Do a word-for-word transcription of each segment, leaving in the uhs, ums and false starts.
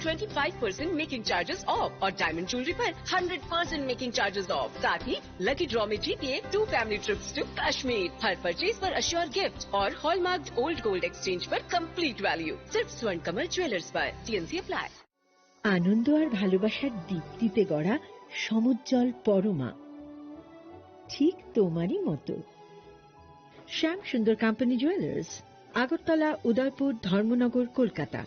Twenty five percent making charges off और diamond jewellery पर hundred percent making charges off. साथ ही lucky draw में जीतिए two family trips to Kashmir. हर परचेज पर अश्योर गिफ्ट और हॉलमार्क्ड ओल्ड गोल्ड एक्सचेंज पर कंप्लीट वैल्यू। सिर्फ स्वर्ण कमल ज्वेलर्स पर। TNC apply. আনন্দ আর ভালোবাসার দীপ্তিতে গড়া সমুজ্জ্বল পরমা, ঠিক তোমারই মতো। শ্যাম সুন্দর কোম্পানি জুয়েলার্স, আগরতলা, উদয়পুর, ধর্মনগর, কলকাতা।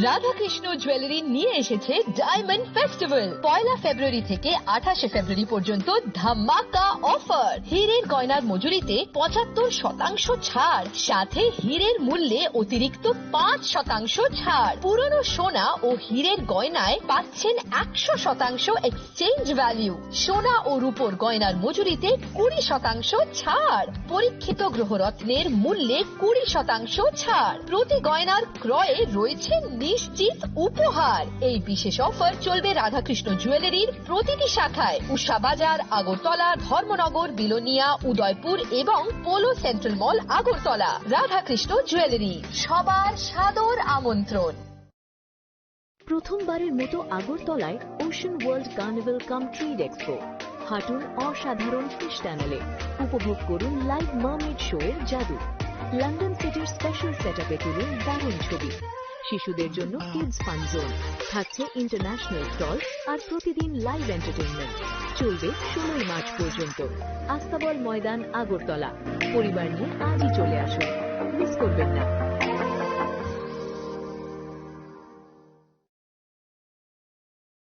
রাধাকৃষ্ণ জুয়েলারি নিয়ে এসেছে ডায়মন্ড ফেস্টিভ্যাল। পয়লা ফেব্রুয়ারি থেকে আঠাশে ফেব্রুয়ারি পর্যন্ত ধামাকা অফার। হীরের গয়নার মজুরিতে পঁচাত্তর শতাংশ ছাড়, সাথে হীরের মূল্যে অতিরিক্ত পাঁচ শতাংশ ছাড়। পুরনো সোনা ও হীরের গয়নায় পাচ্ছেন একশো শতাংশ এক্সচেঞ্জ ভ্যালু। সোনা ও রূপোর গয়নার মজুরিতে কুড়ি শতাংশ ছাড়। পরীক্ষিত গ্রহরত্নের মূল্যে কুড়ি শতাংশ ছাড়। প্রতি গয়নার ক্রয়ে রয়েছে নিশ্চিত উপহার। এই বিশেষ অফার চলবে রাধাকৃষ্ণ জুয়েলারির প্রতিটি শাখায়, উষা বাজার, আগরতলা, ধর্মনগর, বিলোনিয়া, উদয়পুর এবং polo central mall, Agartala. Radhakrishna জুয়েলারি, সবার সাদর আমন্ত্রণ। প্রথমবারের মতো আগরতলায় ওশান ওয়ার্ল্ড কার্নিভাল কাম ট্রেড এক্সপো। হাঁটুন অসাধারণ ফিশ টানেলে, উপভোগ করুন লাইভ মার্মেড শো এর জাদু। লন্ডন সিটির স্পেশাল সেটআপে তুলুন দারুণ ছবি। শিশুদের জন্য কিডস ফান জোন, থাকছে ইন্টারন্যাশনাল স্টল আর প্রতিদিন লাইভ এন্টারটেইনমেন্ট। চলবে ষোলোই মার্চ পর্যন্ত। আস্তাবল ময়দান, আগরতলা। পরিবার নিয়ে আজই চলে আসুন, মিস করবেন না।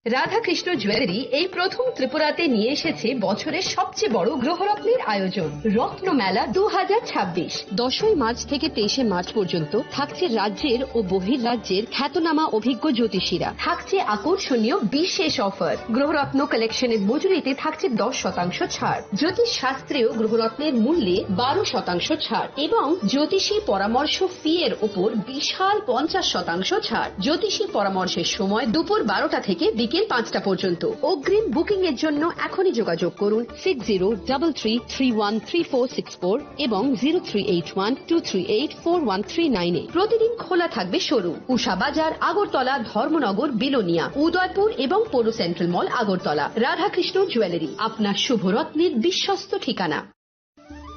রাধাকৃষ্ণ জুয়েলারি এই প্রথম ত্রিপুরাতে নিয়ে এসেছে বছরের সবচেয়ে বড় গ্রহরত্নের আয়োজন, রত্নমেলা দু হাজার ছাব্বিশ। দশই মার্চ থেকে তেইশে মার্চ পর্যন্ত থাকছে রাজ্যের ও বহির্রাজ্যের খ্যাতনামা অভিজ্ঞ জ্যোতিষীরা। থাকছে আকর্ষণীয় বিশেষ অফার। গ্রহরত্ন কালেকশনের মজুরিতে থাকছে দশ শতাংশ ছাড়। জ্যোতিষ শাস্ত্রেও গ্রহরত্নের মূল্যে বারো শতাংশ ছাড় এবং জ্যোতিষী পরামর্শ ফি এর উপর বিশাল পঞ্চাশ শতাংশ ছাড়। জ্যোতিষী পরামর্শের সময় দুপুর বারোটা থেকে বিকেল পাঁচটা পর্যন্ত। অগ্রিম বুকিং এর জন্য এখনই যোগাযোগ করুন six zero double three three one three four six four এবং zero three eight one two three eight four one three nine এ। প্রতিদিন খোলা থাকবে শোরুম। উষা বাজার, আগরতলা, ধর্মনগর, বিলোনিয়া, উদয়পুর এবং পৌর central mall, Agartala. Radhakrishna jewellery, আপনার শুভরত্নের বিশ্বস্ত ঠিকানা।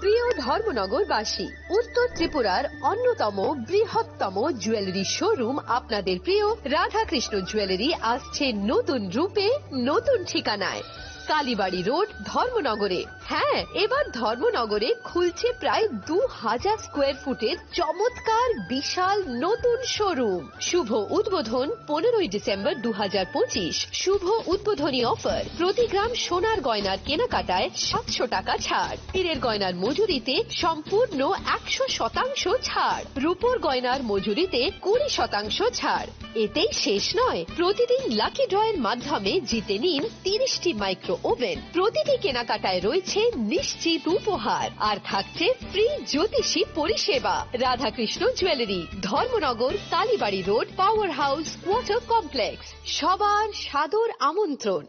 প্রিয় ধর্মনগরবাসী, উত্তর ত্রিপুরার অন্যতম বৃহত্তম জুয়েলারি শোরুম আপনাদের প্রিয় রাধাকৃষ্ণ জুয়েলারি আসছে নতুন রূপে, নতুন ঠিকানায়। কালীবাড়ি রোড, ধর্মনগরে। হ্যাঁ, এবার ধর্মনগরে খুলছে প্রায় দু হাজার স্কোয়ার ফুটের চমৎকার বিশাল নতুন শোরুম। শুভ উদ্বোধন পনেরোই ডিসেম্বর দু হাজার পঁচিশ। শুভ উদ্বোধনী অফার, প্রতি গ্রাম সোনার গয়নার কেনাকাটায় সাতশো টাকা ছাড়, হীরের গয়নার মজুরিতে সম্পূর্ণ একশো শতাংশ ছাড়, রূপোর গয়নার মজুরিতে কুড়ি শতাংশ ছাড়। এতেই শেষ নয়, প্রতিদিন লাকি ড্রয়ের মাধ্যমে জিতে নিন তিরিশটি মাইক্রো ওভেন। প্রতিটি কেনাকাটায় রয়েছে নিশ্চিত উপহার, আর থাকছে ফ্রি জ্যোতিষী পরিষেবা। Radhakrishna jewellery, Dharmanagar, Kalibari road, power house, water complex. সবার সাদর আমন্ত্রণ।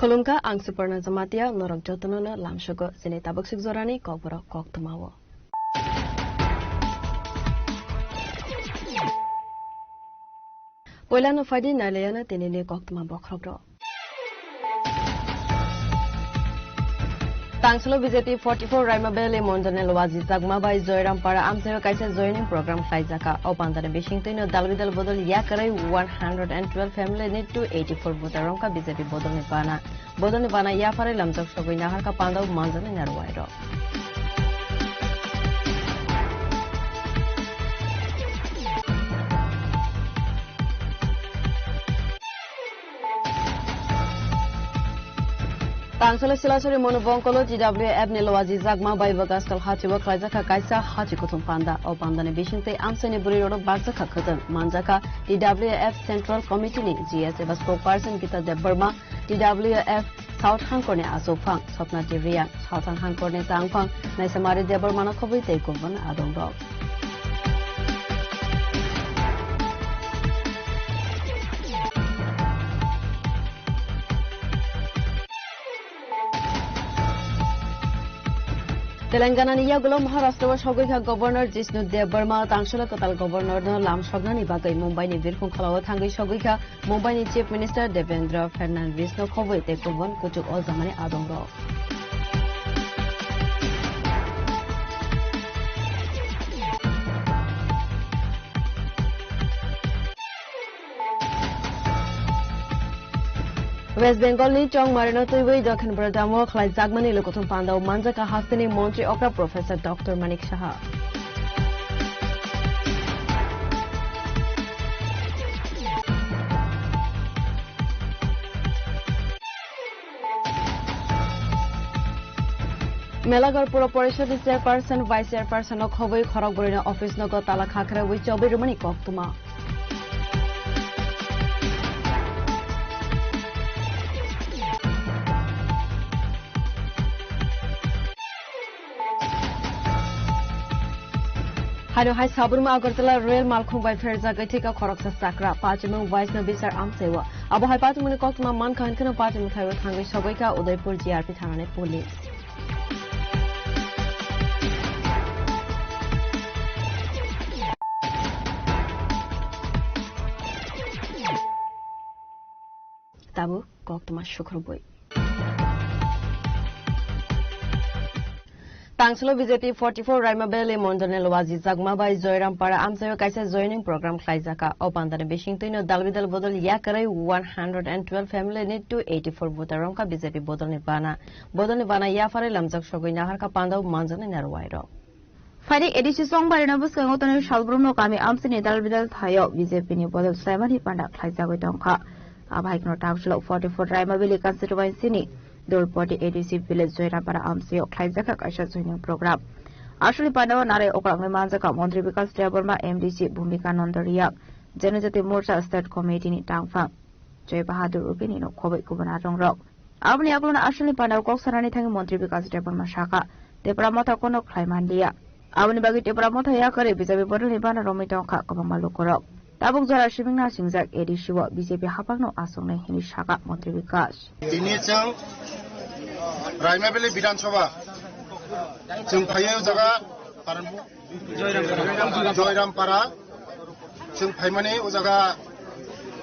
Khulumkha, ang Suparna Jamatia, norok jotono no lamsogo chini tabuk suk jorani kokborok koktwmao. Poilano phaidi nailayano tinini koktwma bokhorokrok. Tangsolo B J P forty four Raima Valley Mondolni Loaji Chakma bai Joyrampara amchaio kaisa joining program khlaijaka. O pandani bisingtwino dalbidal bodol yakarwi one hundred and twelve family ni two eighty four voter romkha B J P bodolni bana. Bodolni bana yapharwi lamjak sogwi naharkha pandao manjaknai narwai rok. Tangsalo Silasori Monobongkolo T W F ni Loaji Jagma bai bo Gaskal Hachio khlaijakha kaisa hachi kuthum panda. O pandani bisingtwi amchaini bwrwi rokno bakjakha khwtwng. Manjakha T W F Central Committee ni G S eba spokesperson Gita Debbarma, T W F South Hangkorni Achukphang Swapna Dev Reang, Southern Hangkorni Tangphang Naisamari Debbarmano khobwi tei kubun adongrok. Telangana ni yagulo Maharashtra o sogwi kha Governor Jishnu Debbarma. Tangsalo kwtal Governor no lam soknani bagwi Mumbai ni birkhung kholao thangwi sogwi kha Mumbai ni Chief Minister Devendra Fadnavis no khobwi tei kubun kuchuk o jamani adongrok. West Bengal ni Chongmari no twiwi Dokhin Bradam o khlai jakmani lukuthum pandao manjak a hasteni Montri okra Professor Doctor Manik Saha. Melagar Puro Porishod ni Chairperson, Vice Chairperson no khobwi khorok bwrwi no office nogo tala khakhrawi chobwi rwmani koktwma. Haino hai Saburma Agartala rail malkhung bai pherjagwi thika khoroksa chakra. Pachimung Vaishnav Bisar amchaio. Abo hai patimungni koktwma mankha hinkheno patimung thaio thangwi sogwi kha Udaipur G R P thanani police. Tabuk koktwma sukrubwi. Tangsalo B J P forty-four Raima Valley Mondolni Loaji Jagma bai Joyrampara amchaio kaisa joining program khlaijakha. O pandani bisingtwino dalbidal bodol yakarwi one hundred and twelve family ni two eighty-four voter romkha B J P bodolni bana. Bodolni bana yapharwi lamjak sogwi naharkha pandao manjaknai narwai rok. Phaidi A D C chongbarino bwskango tonwi salbrumno kami amchaini dalbidal thaio B J P ni bodol swlaimani panda khlaijagwi tongkha. Abo hai kheno Tangsalo forty-four Raima Valley constituency ni Dolpati A D C village Joyrampara amchaio khlaijakha kaisa joining program. Aswkni pandao narai okrangnwi manjakha Montri Bikas Debbarma, M D C Bhumika Nanda Reang, Janajati Morcha State Committee ni tangphang Joy Bahadur Ubini no khobwi kubun adongrok. Aboni agulno aswkni pandao kok sanani thangwi Montri Bikas Debbarma sakha, Tipra Motha kono khlai manliya. Aboni bagwi Tipra Motha yakarwi B J P bodolni bana romwi tongkha kwbangma lukurok. Tabuk jora sibing nasingjak A D C o B J P haphangno achuknai hwnwi sakha Montri Bikas. Tini chwng Raima Valley Bidhan Sabha chwng phaiwi o jaga Joyrampara, chwng phaimani o jaga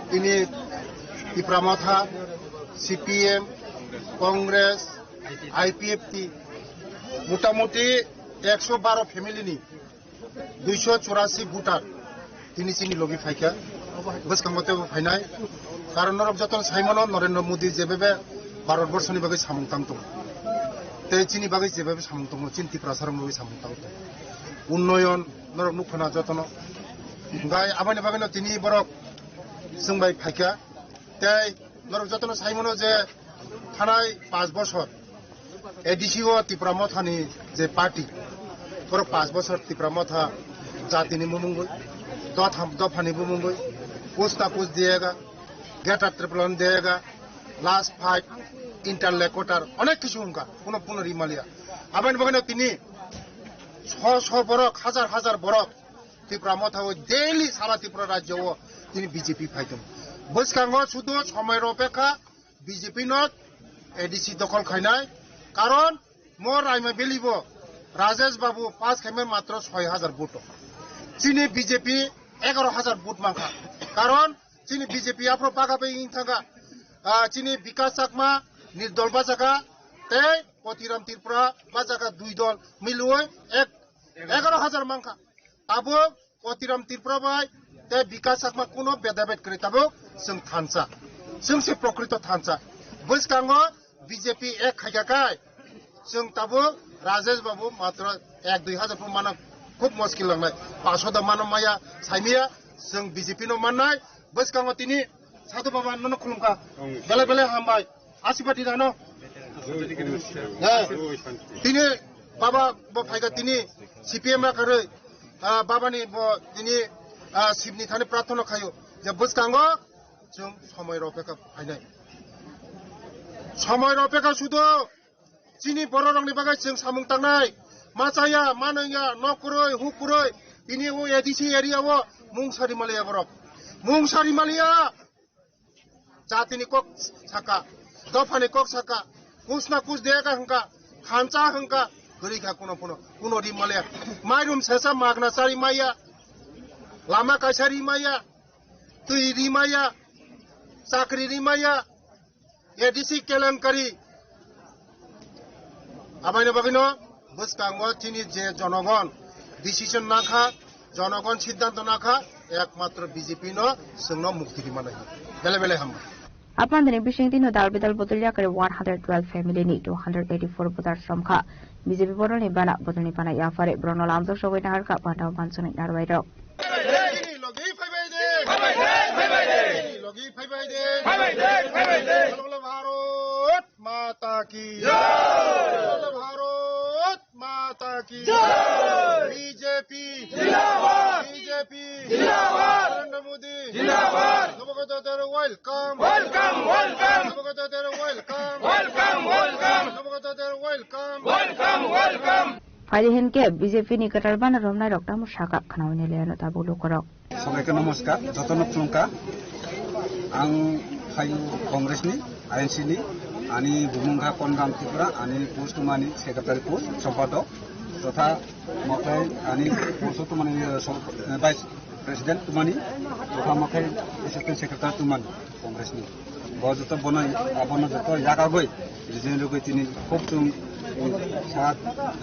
tini Tipra Motha, C P M, Congress, I P F T, motamuti ekso baro family ni duiso churasi voter tini chini logi phaikha, bwskango teibo phainai. Karon norok jotono saimano Narendra Modi jebebe Bharat Borshoni bagwi samung tang tongo, tei chini bagwi jebebe samung tongo, chini Tiprasarokni bagwi samung tang tongo. Unnoyon norok nukha na jotono. Gai aboni bagwino tini borok chwng bai phaikha. Tei norok jotono saimano je thanai panch bochor A D C o Tipra Mothani je party, borok panch bochor Tipra Motha jatini mumungwi, dotham dophani mumungwi, kuch na kuch diyega, Greater Tipraland diyega, last fight, interlocutor, onek kisu wngkha, kuno, kuno rimaliya. Aboni bagwino tini sho sho borok, hajar hajar borok Tipra Motha o daily sara Tripura rajyo o tini B J P phai tongo. Bwskango sudu somoi ropekha B J P no A D C dokhol khainai. Karon mo Raima Valley bo Rajesh Babu pass khaimai matro soi hajar vote o. Chini B J P egaro hajar vote mankha. Karon chini B J P aphro paga bai wng thangkha, ah, chini Bikas Chakma, Nirdol Bachakha, tei Potiram Tripura Bachakha, dui dol milwi ek, egaro hajar mankha. Tabuk Potiram Tripura bai tei Bikas Chakma kuno bedabed kwrwi, tabuk chwng thansa. Chwng se prokrito thansa. Bwskango B J P ek khaikha kai, chwng tabuk Rajesh Babu matro ek dui hajar pho mano, khub mushkil langnai. Paso da mano maya, saimaya, chwng B J P no mannai. Bwskango tini Sadhu Baba nono khulumkha. Belai belai hambai. Asibadi dano. Tini baba bo phaikha tini C P M a karwi, ah, baba ni bo tini, ah, Shiv ni thani prarthana khayo je bwskango chwng somoi rw pekha phainai. Somoi rw pekha sudo chini borok rokni bagwi chwng samung tangnai. Ma chaya, ma nungya, nok kwrwi, huk kwrwi, tini o A D C area o mung sari maliya borok. Mung sari maliya. Jatini kok saka, dophani kok saka, kusna kus dega hwnkha, khancha hwnkha, kwrwi kha kuno phuno, kuno ri maliya. Mairum sesa magna chari maya, lama kaisa ri maya, twi ri maya, chakri ri maya, A D C kelenkari. Abaino bagwino bwskango chini je jonogon decision nakha, jonogon siddhanto nakha, ekmatro B J P no chwngno mukti rimani. Bele bele hambai. Apandani bising tino dal bidal bodol yakari one hundred twelve family ni two hundred eighty-four voter somkha. B J P bodolni bana, bodolni bana yapari, borokno lamjak sogwi naharkha, panda o mansuni narwai rok. Chini logi phaibai de. Phaibai de, phaibai de. Chini logi phaibai de. Phaibai de, phaibai de. Bolo bolo Bharat Mata ki. Jai. Bolo bolo Bharat Mata ki. Jai. B J P. Jindabad. B J P. Jindabad. Narendra Modi. Jindabad. Nabagata Dero welcome. Welcome, welcome. Nabagata Dero welcome. Welcome, welcome. Nabagata Dero welcome. Welcome, welcome. Phaidi hinkhe B J P ni kwtal bana romnai rok tamo saka khnaui ni leno tabuk lukurok. Sobaike namaskar, jotono khulumkha. Ang phaio Congress ni, I N C ni, ani bumung kha Konram Tripura, ani post mani secretary post, sompadok, totha mokhai ani post mani, eh, so-, eh, vice president tumani, totha mokhai assistant secretary tumani Congress ni. Bo joto bono, abono joto yagagoi, rijini rogoi tini khub chwng, eh, sir,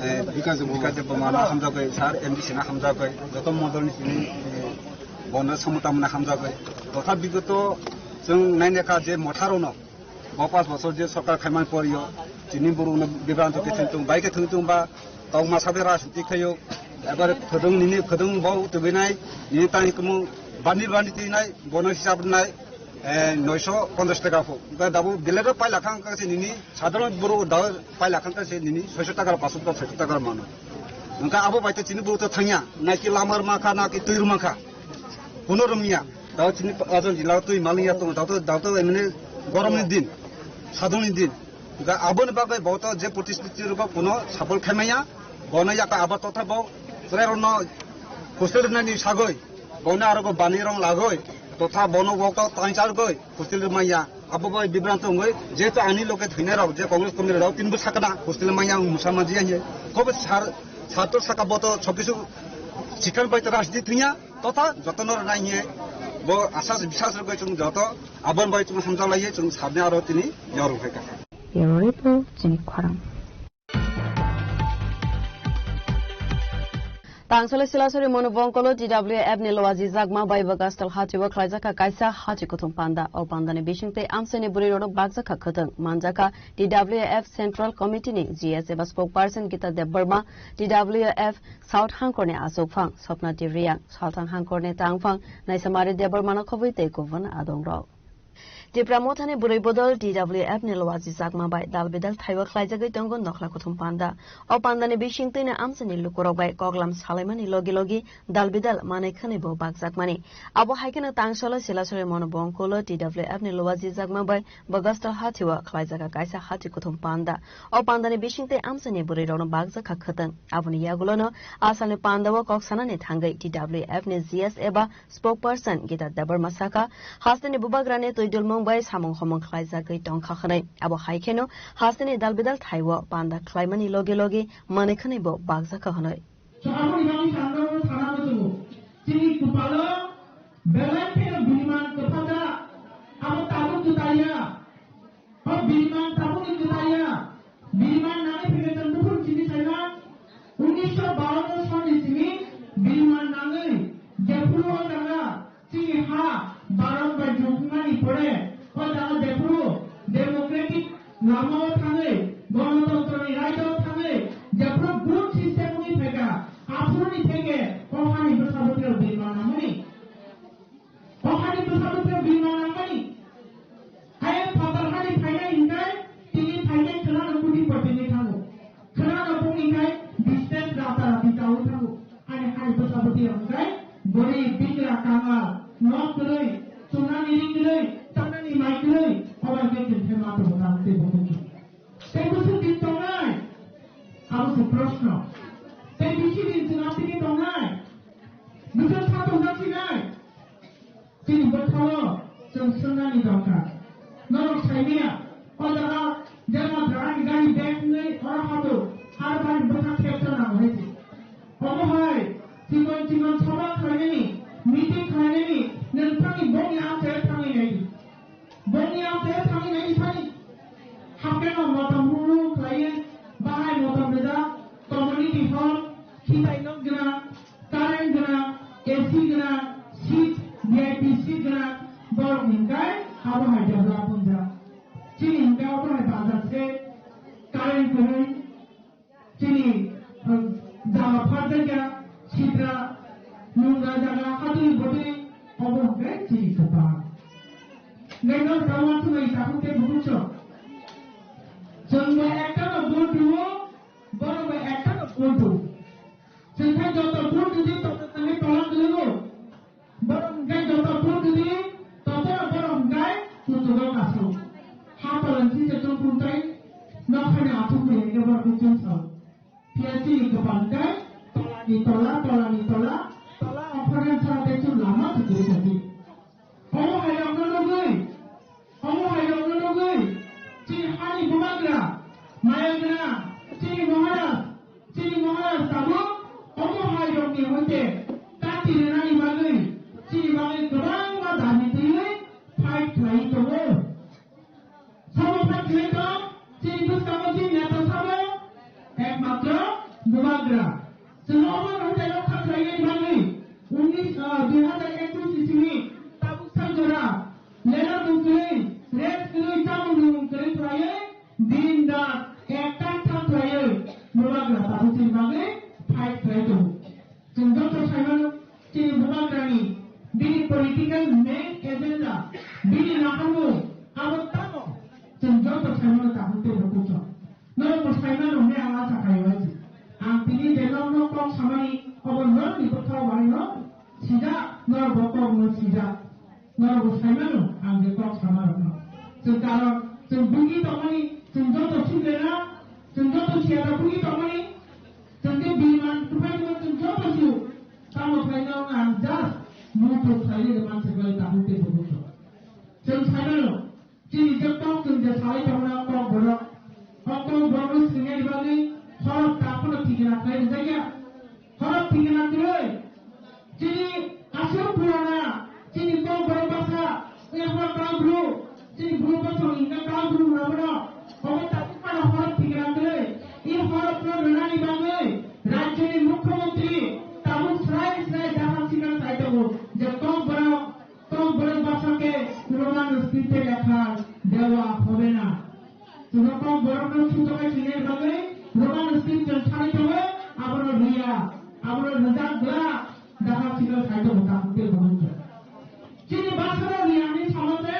eh, Bikas Debbarma no hamjagoi, sir M D C no hamjagoi, joto modol ni tini, eh, bono samung tangmani hamjagoi. Totha bigoto chwng nainekha je motharokno, bo panch bosor je sorkar khaimani porio, tini borokno bibranto khe thwngthung, bai khe thwngthung ba, Tongma sabe rajniti khayo, ebar phudung nini phudung bo tubinai, nini tani kumu bani bani tinai, bono hisab nai, eh, noisho ponchash taka pho. Ba dabu bilero paila khang kase nini, sadharon boro da paila khang kase nini, soisho taka, paso taka, soisho taka mano. Nungka abo bai to chini boro to thangya, na ki lamar ma kha, na ki tuir ma kha. Kuno romya, da chini ajon jila tui maliya to, da to, da to emne gorom ni din, sadung ni din. Ga aboni bagwi bo to je protisthiti rogo kuno sapol khaimaya, bono yaka abo totha bo chwrairokno hostel rwnani sagwi, bono arogo bani rong lagwi, totha bono bo to tangchargwi hostel rwmaya. Abo bai bibranto wngwi, jehetu ani loge thwinai rok je Congress community rok tinbo sakna hostel maya wng musa manjiya hiye. Kobo sar, sarto saka bo to sob kisu sikhan bai to rajniti thwngya, totha jotono rwnai hiye. Bo asas bisas rwgwi chwng joto aboni bai chwng hamjaklaiwi chwng sabni aro tini yorok hai kha. Bureau Report, chini khorang. Tangsolai Silasori Monobongkolo T W F ni lowa jijakma bai Bagastal hatio khlaijak kha kaisa hati kuthum panda. O pandani bisingtwi amchaini bwrwi rokno bakjak kha khwtwng. Manjak kha T W F Central Committee ni G S eba spokesperson Gita Debbarma, T W F South Hangkor ni achukphang Swapna T Reang, Salthang Hangkor ni tangphang Naisamari Debbarma no khobwi tei kubun adong rok. Tipra Mothani bwrwi bodol T W F ni lowa jijakma bai dal bidal thaiwi khlaijagwi tongo nokhla kuthum panda. O pandani bisingtwino amchaini lukurok bai koklam salaimani logi logi dal bidal manwi khwnwi bo bakjakmani. Abo hai kheno Tangsolai Silasori Monobongkolo T W F ni lowa jijakma bai Bagastal hatio khlaijak kaisa hati kuthum panda. O pandani bisingtwi amchaini bwrwi rokno bakjak kha khwtwng. Aboni yagulono asalni pandao kok sanani thangwi T W F ni G S eba spokesperson Gita Debbarma sakha, hasteni bubagrani twi dulmung bai samung homung khlaijagwi tongkha hwnwi. Abo hai kheno hasteni dalbidal thaibo panda khlaimani logi logi manwi khwnwi bo bakjakha hwnwi. Aboni bagwi sangrao sana muchungo. Chini kupalo belai kheno biriman kwphaja. Abo tabuk kwtaiya. O biriman tabukni kwtaiya, biriman nangwi phaibai tong buphuru chini saima, unisho bawanno sonni simi biriman nangwi jephuru o jaga chini ha Bharat bai jukmani pore o jaga jephuru democratic lama o thangwi, gonotontro ni raida o thangwi jephuru good system wngwi phaikha, aphuru ni theke o hani bwsa bwtwi rok biriman nangmani. O hani bwsa bwtwi rok biriman nangmani. Hai phatar hani phainai hinkhe tini phainai khwna Tei tanani mai kwrwi obar khe chwng khe ma tongo tamo tei bo khe. Tei bwswk din tongnai? Abo se proshno. Tei bisi din chwng amtini tongnai? Bwswk sa tongjak sinai? Chini bwkhao chwng swngnani dorkar. Norok saimanya, o jaga jemon rani gari bag wngwi oro hado, aro bani bwkha khepsa nango hai se. Omo hai chikon chikon sabha khlainani, meeting khlainani, nwng thangwi bongni amchaio thangwi naidi. Bongni amchaio thangwi naidi sani. Hapkeno motom ruru khlaiwi, bahai motom rwjak, community hall, khitai nok gwnang, current gwnang, A C gwnang, seat, V I P seat gwnang, borok hwnkhai abo hai develop wngjak. Chini hwnkhai abo hai bazar se, current kwrwi, chini, um, jama pharjakya, sitra, nungra jaga, hatui botui, obo hwnkhai chini kwpal. Nai no tamo thumai tabuk tei bukuk chwng. Chwng bo ekta no vote rwo, borok bo ekta no vote rwo. Chwng khe joto vote rwdi, toto thangwi tola kwlwngo. Borok hwnkhe joto vote rwdi, toto borok hwnkhe kuchugo kasu. Ha tola si se chwng kumtai, nokhani athuk ni hwnkhe borok khe chwng sao. Phiya chini kwpal hwnkhe tolani tola, tolani tola, tola okhorni sara tei chwng lama chukuri chati. Omo hai rokno nugwi, omo hai rokno nugwi, chini hani bubagra, maya gwnang, chini Maharaj, chini Maharaj tabuk omo hai rokni hoite kati rwnani bagwi, chini bagwi kwbangma dabi twiwi fight khlaiwi tongo. Sabo fight khlai tong, chini bwskango chini neta sabo, ekmatro bubagra. Chwng omo no tei rokha khlainani bagwi, unis, ah, dui hazar ekush isini tabuk sal jora ladder mung kwrwi, rest kwrwi, chamung nung kwrwi khlaiwi, din rat ek kang thang khlaiwi, bubagra tabuk chini bagwi fight khlai tongo. Chwng joto saimano chini bubagrani bini political main agenda, bini naharmung abo tamo chwng joto saimano tabuk tei bo kuchuk. Norok bo saimano hwnwi ang acha khaio hai se. Ang tini je norokno kok samani obo norokni bwkhao bahai no sijak, norok bo kok no sijak. Norok bo saimano ang je kok sama rokno. Chwng karon chwng bugi tongmani, chwng joto siklena, chwng joto siyata bugi tongmani, chwng je biman kwphai tongmani, chwng joto sio. Tamo khlaina ang just muitu khlaiwi rwmani se bai tabuk tei bo kuchuk. Chwng saimano. Chini je kok chwng je salai tongmani o kok borok, o kok borokno swingnani bagwi khorok ta phano thikna khlai rijak ya. Khorok thikna kwrwi. Chini aswk purana, chini kok borok bwsa, yaphang kal bru, chini bru bwsong hwnka kal bru rwmano, obo tabuk phano khorok thikna kwrwi. I khorokno rwnani bagwi rajyoni mukhyamantri tabuk srai srai daham sikang sai tongo je kok borok Kokborok bwsakhe Roman script-e lekha dewa hobe na. Chwng kokborokno sujoknai chini bagwi Roman script-o sanai tongo, abono riya, abono rwjak glak, dahak sikla sai tongo, tamo tei bo wngkha. Chini bwsano riya hinwi samo se,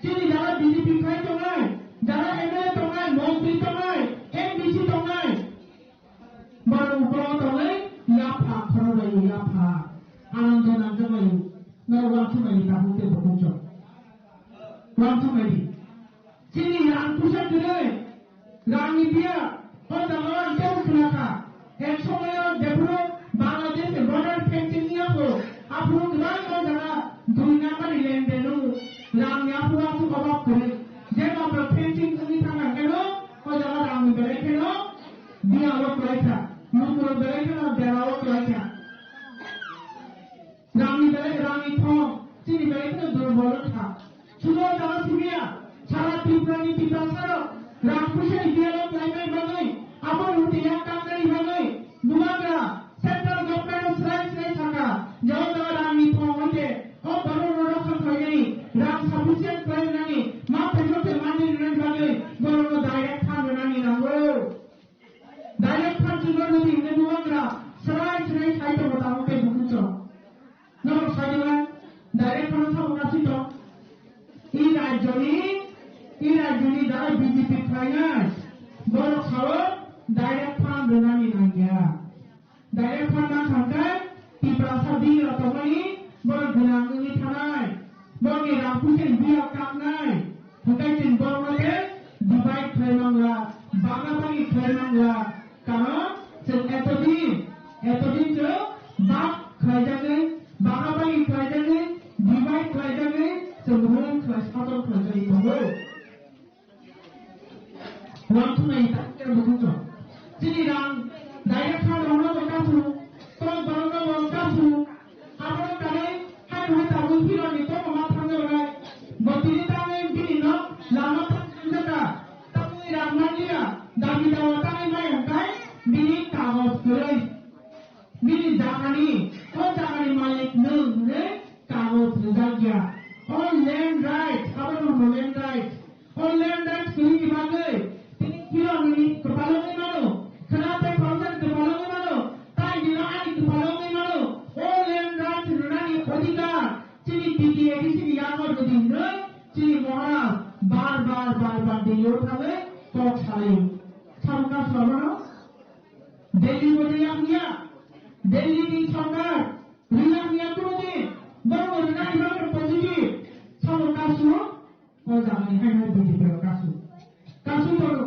chini jara B J P khai tongnai, jara M L A tongnai, montri tongnai, M D C tongnai, Borok ukolo tongwi yapha khorokbai yapha. Anando nangjakbai. Norok uansukmani tabuk tei bo kuchuk. Uansukmani. Chini rang puisa kwrwi. Rangni biya. O jaga ang tei khwnakha. Ek somoyo jephuru Bangladesh border fencing yapho. Aphuru kwbangma jaga dui number ni lengdeno. Rangni aphuru aswk obab kwrwi. Je number fencing wngwi thangkha kheno. O jaga rangni belai kheno. Biyalo kwlaikha, lukurok belai kheno derao kwlaikha. Rangni belai, rangni thong, chini belai kheno durbol wngkha. Sudo jaga simiya, sara Tripurani Tiprasarok rang puisani biyalo kwlaimani bagwi, abo rute yak kangnani bagwi, bubagra, central government-o srai srai sakha, je o jaga rangni thong hoite, o borokno rokha khlainani, rang sufficient khlai rwnani, ma paisok se manwi rwnani bagwi, borokno direct phan rwnani nango. Direct phan chwngno nini hinwi bubagra srai srai sai tongo tamo tei bukuchok. Norok sai diba? Direct phan sabo kasi to. I rajyoni, i rajyoni jara B J P khlainai. Borok sao direct phan rwnani nangya. Direct phan nang thangkhe Tiprasa bini rok tongmani borok gwnang wngwi thanai. Borok Rang puisa ni biya kaknai. Hwnkhe chwng borokno khe divide khlai mangla, bagabagi khlai mangla. Karon chwng etodin, etodin chwng bag khlaijagwi, bagabagi khlaijagwi, divide khlaijagwi, chwng rule khlai, sason khlaijagwi tongo. Uansuknai ta khe bukhuk chwng. Chini rang direct kha rokno bo kasu, kok borokno bo kasu. Abono kanwi hai hai tabuk phironi kok ma thangna rwnai. Bo tini tangwi bini nok lama thang jaka. Tabuk rang manliya, dabi dawa tangwi mai hwnkhe bini kagoj kwrwi. Bini jagani, o jagani malik nwng hwnwi kagoj rijak ya. O land rights, abono hwnwi land rights. O land rights kwrwini bagwi tini phironi kwpalo wngwi mano, khwna tei khoroksa ni kwpalo wngwi mano, tai dino ani kwpalo wngwi mano. O land rights rwnani odhikar chini B T A D C ni yago rwdi hwnwi chini Maharaj bar bar bar bar Delhi o thangwi kok salaio. Samung kasu abono? Delhi bo de yang ya. Delhi ni sorkar riyang ya kuno din. Borok rina iba ke positive. Samo kasu, o jagani hai hai B J P o kasu. Kasu toro.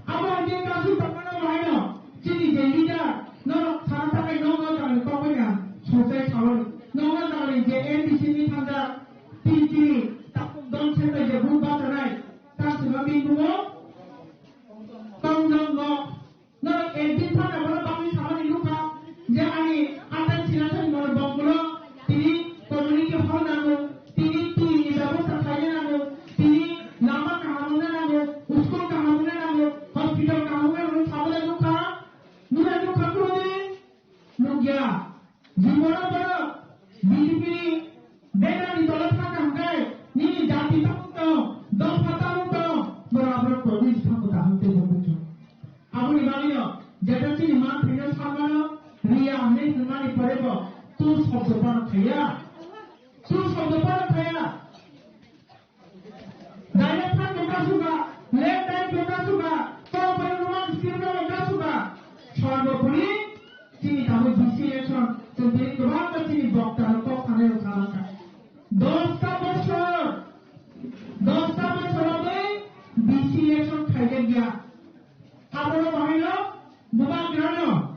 Abo je kasu tongmano bahai no. Chini je leader, no sana takai no no jagani kokoi na. Sosai sawani. No no jagani je N D C ni thanda. Tin chini. Takung don setai je bu batanai. Kasu no bin bu no. Tong jong no. Norok ekdin phano bono bagwi samani nukha je ani atai sinasani bono bongkulo tini community hall nango, tini twi ni bebosta khlaina nango, tini lama kaham wngna nango, school kaham wngna nango, hospital kaham wngna nango, sabole nukha, nuna nukha kuro de nukya. Jiboro borok B J P ni banner ni tolo thangkha hwnkhe nini jati tabuk tong, dopha tabuk tong, borok aborok tongwi thangkha ta hwnkhe bo bujo. Aboni bagwino jeta chini manthai no samano riya hwnwi hwnmani pore bo tu shobdo phano khaiya. Tu shobdo phano khaiya. Direct fund bo kasuka, left right bo kasuka, corporate women scheme rok bo kasuka. Sorbopori chini tabuk B C election, chwng tini kwbangma chini bokta rok kok sanai rok salangkha. Dosta bosor, dosta bosor rogwi B C election khaijak ya. Abono bahaino bubagrano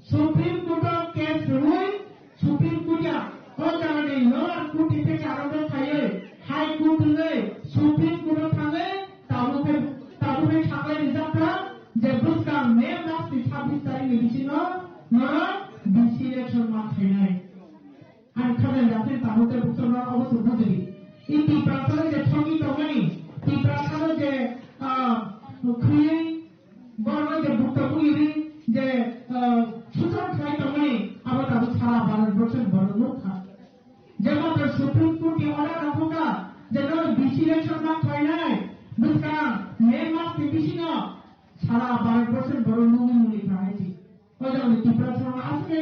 Supreme Court o case rwui, Supreme Court ya o jagani lower court ni theke arokno khaiwi, High Court wngwi, Supreme Court o thangwi, tabuk hai, tabuk hai saklai rijak kha je bwskang May mas ni sabbish tarikh ni bisingo norok B C election ma khainai. Ani khajani dakhil tabuk tei bukchorno obo se bujidi. I Tiprasano je thongwi tongmani, Tiprasano je, ah, khuywi borokno je bukto buywi je, ah, suchar khlai tongmani, abo tabuk sara Bharat borso ni borok nukha. Jemon to Supreme Court ni order rok thokha je norok B C election ma khlainai, bwskang May mas ni bisingo sara Bharat borso ni borok nugwi muli khlai si. O jaga ni Tiprasa aswk khe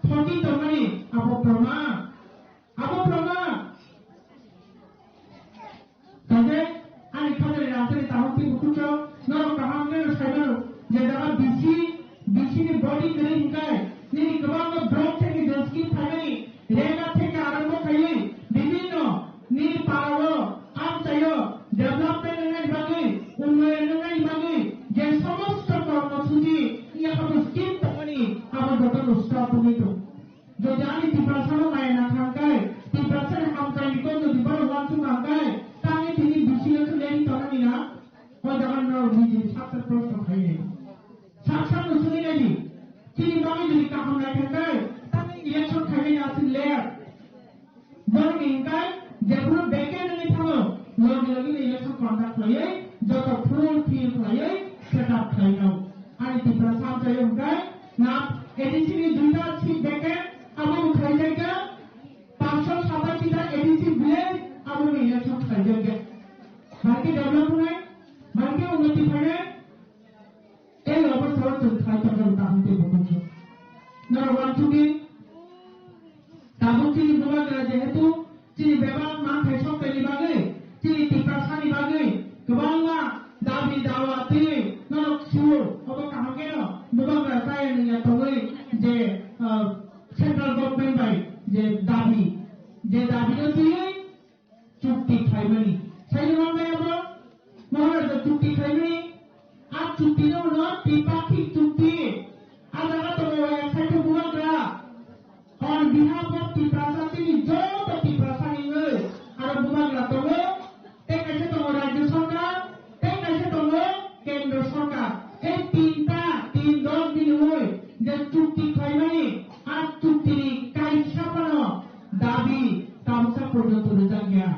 thongwi tongmani abo proman. Abo proman. Kaje ani khajani rangchakni tahuk tei bukhukchok norok kaham khe sai mano je jaga B C, B C ni body kwrwi hwnkhe nini kwbangma block theke je scheme phaimani rega theke arombo khaiwi bibhinno nini parao amchaio development wngnani bagwi, unnoyon wngnani bagwi je somosto kormosuchi wngya khabo scheme tongmani abo jotono stop wngwi tong. Jodi ani Tiprasano nai na thangkhe, Tiprasani hamkraini kok jodi bono uansuk thangkhe, tangwi tini B C election leri tongnani na? O jaga norok nijini saksa proshno khainai. Saksa no swngwi naidi. Chini bagwi jodi kaham nai thangkhe, tangwi election khainai na aswk ler. Borokni hwnkhe jephuru vacant wngwi thango, logi logi no election conduct khlaiwi joto full fill khlaiwi set up khlaino. Ani Tiprasa amchaio hwnkhe na A D C ni duita seat vacant, abo bo khlaijakya, panchsho satashi ta A D C village, abo bo election khlaijakya. Bai khe develop wngnai, bai khe unnoti phainai, Tei obo soro chwng khlai tongkha kaham tei bukhuk chwng. Norok uansukdi, tabuk chini bubagra jehetu chini bebak manthai soktaini bagwi, chini Tiprasani bagwi kwbangma dabi dawa twiwi norok sio, obo kaham kheno bubagra chaya nungya tongwi je, ah, central government bai je dabi, je dabi no twiwi chukti khlaimani. Saino manbai abo Maharaja chukti khlaimani. A chukti no hwno tripartite chukti. A jaga tongo waya saitho bubagra. On behalf of Tiprasa, chini joto Tiprasa hinwi aro bubagra tongo. Tei kaisa tongo Rajya Sarkar, tei kaisa tongo Kendra Sarkar. Ei tinta, tin dol biniwi je chukti khlaimani, a chuktini kaisa phano dabi tabuksa porjonto rwjakya.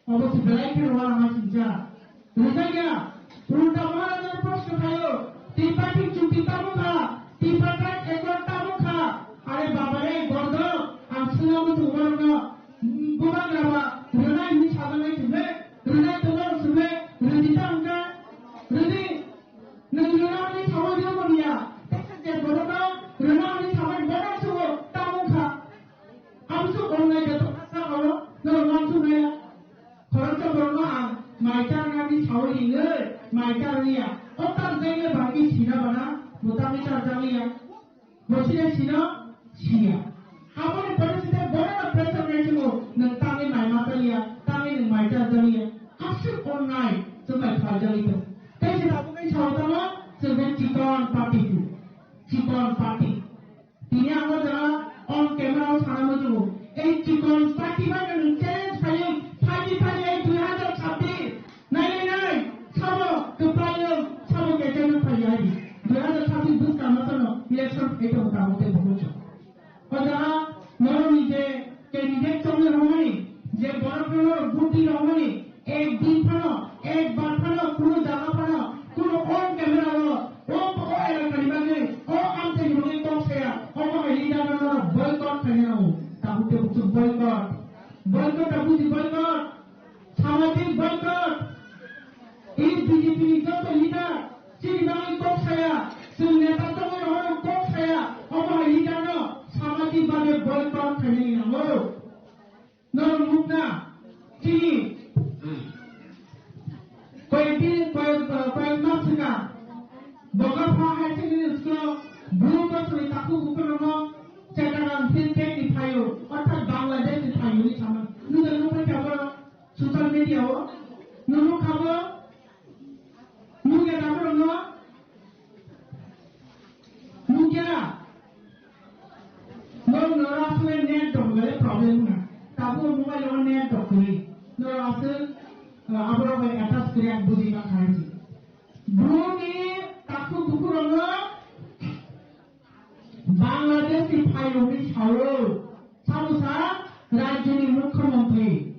Obo se belai khe rwna ma singcha. Rwjakya, Ulta Maharaja proshno khaio, Tripartite chukti tamo kha, Tripartite accord tamo kha, are baba re gordo, ang swngna muchung borokno, bubagra ba, rwnai hinwi sajaknai chwngkhe, rwnai tongma rok chwngkhe, rwdi ta hwnkha, rwdi, nwng rwna hwnwi saui rw manya, teisa je borokno rwna hwnwi saui borok sugo tamo kha. Aboni ongna joto asa oro norok uansuknai ya. Khoroksa borokno ang mai charnani saui ringwi mai charliya. O tarjakya bagwi sina bana, bo tangwi tarjakliya. Bo sina sino siya. Aboni pore site borokno pressure nai chungo, nwng tangwi mai ma charliya, tangwi nwng mai charjakliya. Aswk onnai chwng bai khlaijakli tong. Tei se tabukni saui tamo chwng khe chikon party tu. Chikon party. Tini ang o jaga on camera o sana muchungo. Ei chikon party bai no nwng challenge khaio, phaidi phaidi ei dui hazar chabbish. Nai nai nai, sabo kwplai o, sabo kechai no phai ai. Dui hazar chabbish bwskang no tono election phai tongo tamo tei bukuchuk. O jaga norok ni je candidate chongwi rwmani, je borok rok buti rwmani, ek din phano, ek bar phano, kuno jaga phano, kuno on camera o, o, o elaka ni bagwi, o amchai ni bagwi kok saya, o bahai leader no norok boycott khaina nango. Tabuk tei bukchuk boycott. Boycott ta buji boycott. Samajik boycott. I B J P ni joto leader, chini bagwi kok saya, chwng neta tongwi rok kok saya, o bahai leader no samajik bhabe boycott khaina nango. Norok nukna, chini koyek din, koyek, koyek mas swkang Bokapha Higher Secondary School o Bru bosoni takhuk bukhuk rokno Chattogram Hill Tracts ni phaio, orthat Bangladesh ni phaio hinwi sama. Nujak nukphai kha borok social media o. Nukha bo. Nukya da borokno? Nukya? Norok, norok aswk net dong le problem na. Tabuk mobile o net dong kwrwi. Norok aswk, uh, aborok bai attach kwrwi ang buji ma kha hinwi. Bru ni takhuk bukhuk rokno Bangladesh ni phaio hinwi sao. Sabo sa rajyo ni mukhyamantri.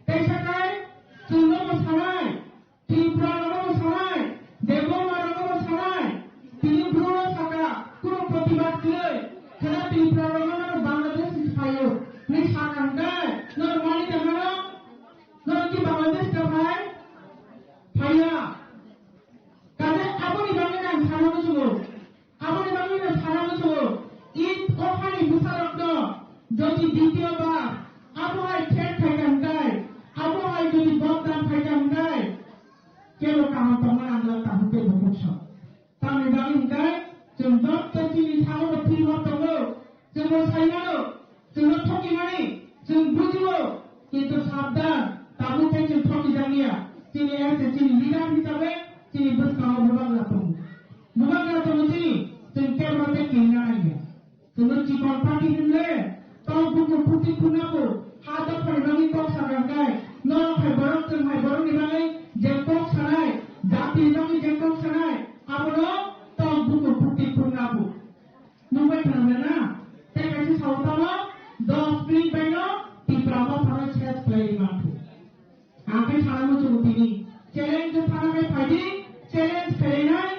Teisa kai chwngno bo sanai, Tripura rokno bo sanai, Debbarma rokno bo sanai, tini Bru rok saka, kunu protibad kwrwi, khana Tripura rokno no Bangladesh ni phaio hinwi sakha hwnkhe, norok mani tongmano, norok ki Bangladesh ta phai? Phaiya. Kaje aboni bagwi ang sana muchungo. Aboni bagwi no sana muchungo, Eid o hani bwsarokno jodi ditiyo bar abo hai threat khaikha hwnkhe, abo hai jodi bodnam khaikha hwnkhe, kebo kaham tongma nangla, kaham kebo muksa. Tamni bagwi hwnkhe chwng jotto chini sago bo thwi hor tongo, chwngno saimano, chwngno thokimani chwng bujio, kintu sabdan, tabuk tei chwng thokijakliya. Chini S A, chini leader hisabe chini bwskango bubagra tongo. Bubagra tongo chini, chwng kebo tei kiri na nangya. Chwngno chikon party hinle, tok bukur puti phunabo, ha dophani bagwi kok sakha hwnkhe, norok hai borok, chwng hai borokni bagwi je kok sanai, jatini bagwi je kok sanai, abono tok bukur puti phunabo. Nukbai thangna na? Tei kaisa sao tamo, dos minute baino Tipra Mothano ses khlaiwi manthu. Ang khe sana muchungo tini. Challenge khe sana khe phaidi, challenge khlainai,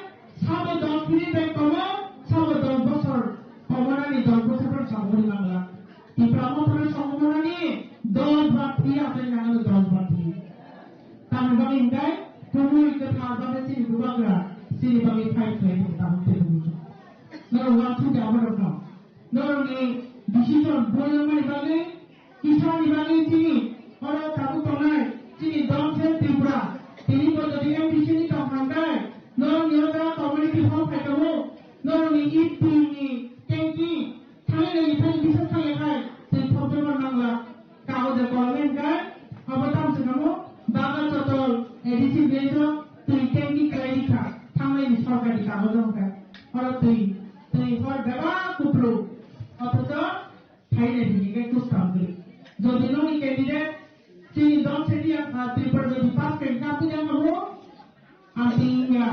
sabo dos minute bai komo, sabo dos bosor komo nani, dos bosor pore samung ri mangla. Tipra Mothano samung nani dos bar thwi, atai nangno dos bar thwi. Tamni bagwi hwnkhe, kunu hwnkhe thar bagwi chini bubagra, chini bagwi fight khlai tong tamo tei bubagra. Norok uansuk ya borokno. Norokni decision boyongmani bagwi, kisani bagwi chini oro tabuk tongnai chini dol se Tripura. Tini bo jodi M D C ni tong hangkai, norokni oro community hall phai tongo, norokni E P ni tanki thangwi nai thani bisas thangwi khai twi thopjokma nangla. Kagoje kolome hwnkhe A D C village o twi tanki kwlai rikha, thangnai ni sorkar ni kagojo hwnkhe. Oro twi, twi hor bebak kupulung. Othocho thainai bini khe kustam kwrwi. Jodi nokni candidate chini dol se diya kha, Tripura jodi pass khe kha, puja kha bo? Amtwngya.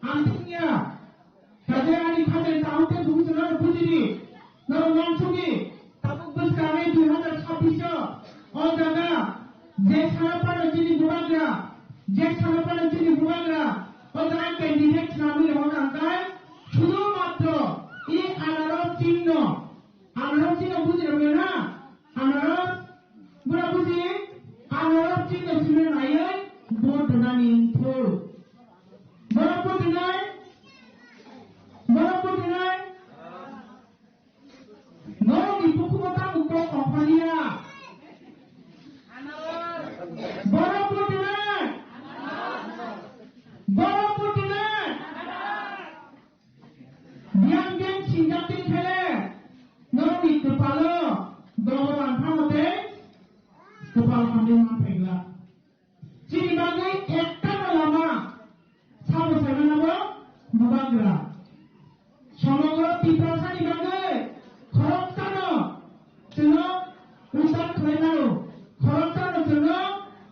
Amtwngya. Kaje ani khajen tao te buku chwla buji di. Norok wansuk di. Tabuk bwskango dui hazar chabbish o. O jaga je sana pano chini bubagra. Je sana pano chini bubagra. O jaga candidate swnamwi rohorna hwnkhe sudhu matro i anaro chinno. Anaro chino buji rok na? Anaro bura buji? Anaro chino simi naiye vote rwnani wngthok. Borok vote rwnai? Borok vote rwnai? Norokni bukhubo tamo kok kok phalia. Borok vote rwnai? Borok vote rwnai? Biyang biyang sinjak tin khele, norokni kwpalo dogo rang thangma tei kwpal hamri man phaigla. Chini bagwi ekta no lama, sabo saimano bo bubagra. Somogro Tiprasani bagwi khoroksano chwngno uddar khlai mano, khoroksano chwngno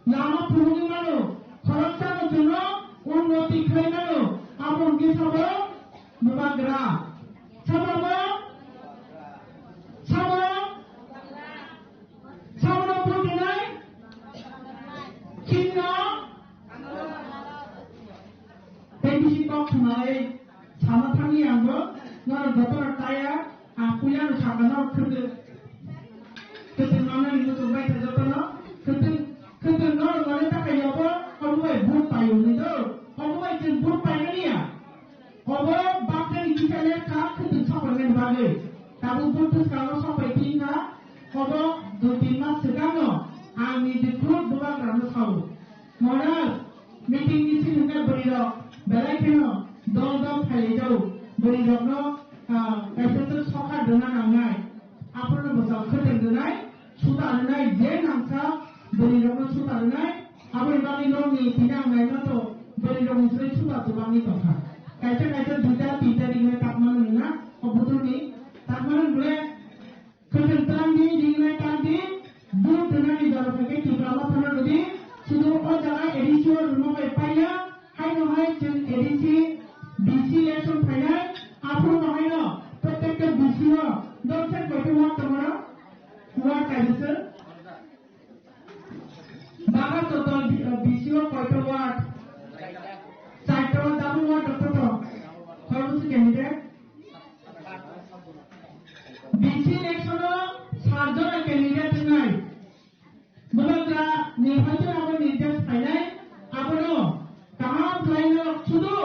lama phunugwi mano, khoroksano chwngno unnoti khlai mano. Abo hwnkhe sabo bubagra. Sabo bo? Sabo? Sabono bubagra? Chini no? Tei bisi kok khwnai sama thangni ang bo, norok jotono taya, ang puila no sakha norok khwtwng. Khwtwng manani muchung bai kha jotono, khwtwng, khwtwng norok mane takhai yobo, obo bai vote paio hwnwi do, obo bai chwng vote paimani ya. Obo bakrani kisa lekha khwtwng sokphaimani bagwi. Tabuk vote bwskango sokphai phi wngkha, obo dui tin mas swkangno ang niji khuluk bubagrano sao. Maharaj, meeting ni simi hwnkhe bwrwi rok belai kheno dol dol khailai jago. Bwrwi rokno, ah, kaisa swk sokha rwna nangnai. Aphuru no bwsao khwtwng rwnai, suda rwnai, je nangsa bwrwi rokno suda rwnai. Aboni bagwi nokni tini ang naima to bwrwi rokni sri suda tubangni tongkha. Kaisa kaisa duita tinta ringnai takmano nina, o bwtwrni takmano nule. Khwtwng twlangdi, ringnai twlangdi, vote rwnani jora phaikhe Tipra Mothano rwdi, sudu o jaga A D C o rwma bai paiya, haino hai chwng A D C, D C election phainai, aphuru bo haino protekta D C o dol se koitu ward tongo, ward kaisa se. Baba total D C o koitu ward? Chaito, double ward to to. Koitu candidate? D C election o sat jona candidate wngnai. Bubagra ni hoito abo nirdesh phainai, abono kaham khlaino sudu,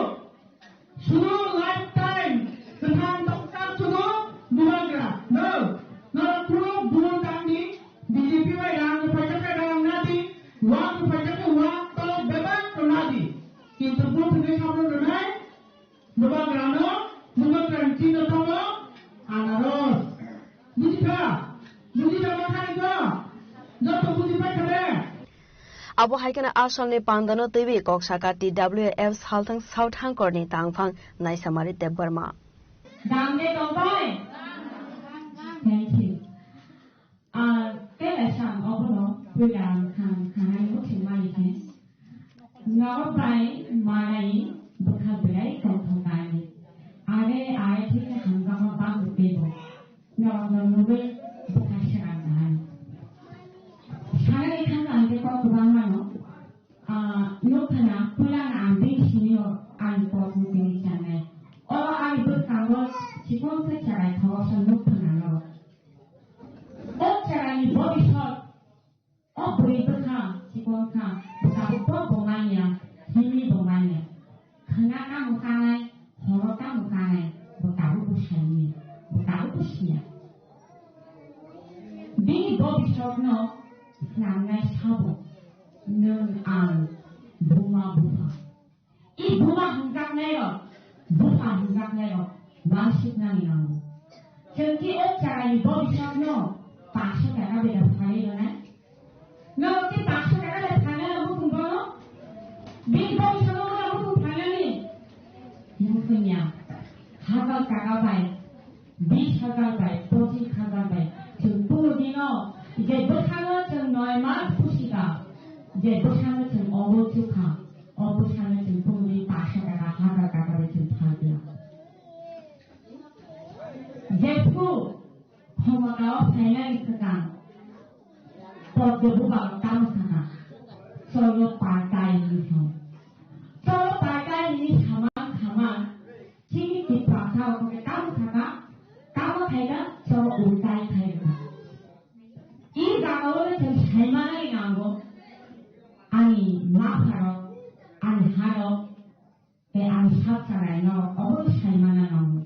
sudu lifetime kwthang tongthang sudu bubagra. No, norok kunu bul tangdi, B J P bai rang rwphaijak khe rang nadi, wak rwphaijak khe wak to bebak to nadi. Kintu bul thwngwi sabno rwnai, Bubagrano, bubagrani chinno tamo anaros. Bujikha? Bujijak ma khanikho? Joto bujipai kha de? Abo hai kheno asalni pandano twiwi kok saka T W F Salthang South Hangkorni tangphang Naisamari Debbarma. Dam de tongbai? Thank you. Ah, tei kaisa ang obono puila ang khan, khanai muchung mani khe. Norok bai manai bwkha belai tongthok nai. Are, are thik khe hamjakma bangbo teibo. Norok no nugwi bwkha swkang nai. Sanani khan ang tei kok kwbang mano. Ah, nukha na, puila na ang bini simi o ani kok no tini chanai. Oro ani bwskango chikon khe cherai thago sa nukha na norok. O cherani body shot, o bwrwi bwkha chikon kha, tabuk bo bo manya, himwi bo manya. Khwna tamo kanai, horo tamo kanai, bo tabuk bo saimanya, bo tabuk bo siya. Bini body shot no swnamnai sabo, nwng ang buma bupha. I buma hwnjaknairok, bupha hwnjaknairok uansuknani nango. Chwng khe o chwraini body shot no paksho taka bai da phalwi rwnai? Norok khe paksho taka bai phalnai rokbo chwng bono? taka bai, bis hajar bai, pochis hajar bai, chwng pungwi dino, je bwskango chwng noi mas pusi kha, je bwskango chwng obo chukha, o bwskango chwng pungwi paanch sho taka, hajar taka bai chwng thang ya. Jephu khomotao phainani swkang, Poddo bubago tamo sakha, "Cholo partai," hinwi sao. "Cholo partai," hinwi samang samang, chini Tiprasa rok khe tamo sakha, tamo khaikha, cholo ultai khaikha. I jagao le chwng saimanai nango, ani mapharok, ani harok, tei ang sak chalaino obo saimana nango.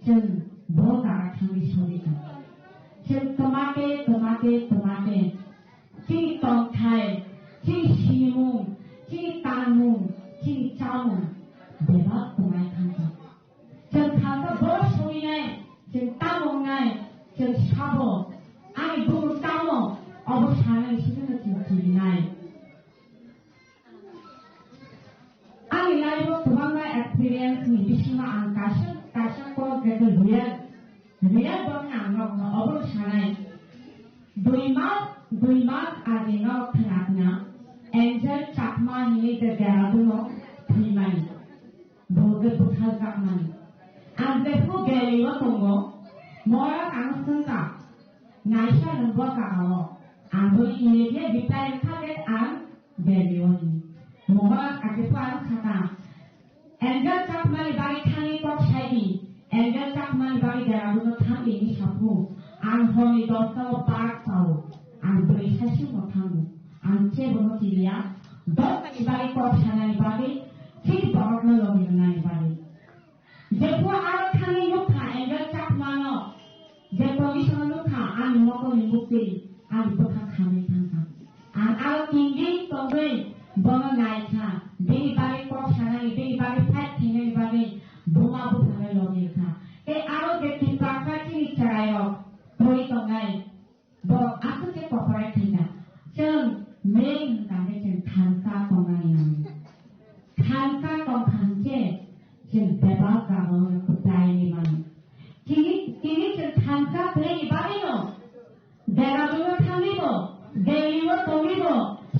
Chwng bo jaga thangwi sogwi tong. Chwng twmate, twmate, twmate. Chini tongthai, chini sinimung, chini tangmung, chini chamung bebak twmai thangkha. Chwng khalsa bo sogwinai, chwng tamo wngnai, chwng sabo, ani bumung tamo, obo sanani simi chwng kirinai. Ani life o kwbangma experience ni bisingo ang kaisa, kaisa kok je real, real borok ang nokno obo sanai. Dui mas, dui mas age no khna khna Angel Chakma hinwi je Dehradun o thwimani. Bo khe bwtharjakmani. Ang jephru Delhi o tongo, mora ang swngkha, naisa nwng bo jaga o. Ang bo immediate reply wngkha khe ang Delhi o ni. Mohora kake pho ang sakha. Angel Chakmani bagwi thangwi kok sai di. Angel Chakmani bagwi Dehradun o thang di hinwi saphu. Ang horni dosta o park chao. Ang bwrwi sasing bo thango. Ang chebo no chiliya. Dosta ni bagwi kok sanani bagwi, chini borok no logi rwnani bagwi. Jephru aro thangwi nukha Angel Chakmano, je condition-o nukha, ani mokolni muktwi, ani bwkha khamwi thangkha. Ang aro tingwi tongwi bono naikha, bini bagwi kok sanani, bini bagwi fight khainani bagwi buma buphano logi rwkha. Tei aro je Tiprasa chini chwrairok twi tongnai, borok aswk khe kokorai khaina. Chwng main hwnkha khe chwng thansa tongnani nango. Thansa tongkha hwnkhe chwng bebak jagao kwplaini mano. Tini, tini chwng thansa kwlaini bagwino Dehradun-o thangwibo, Delhi-o tongwibo,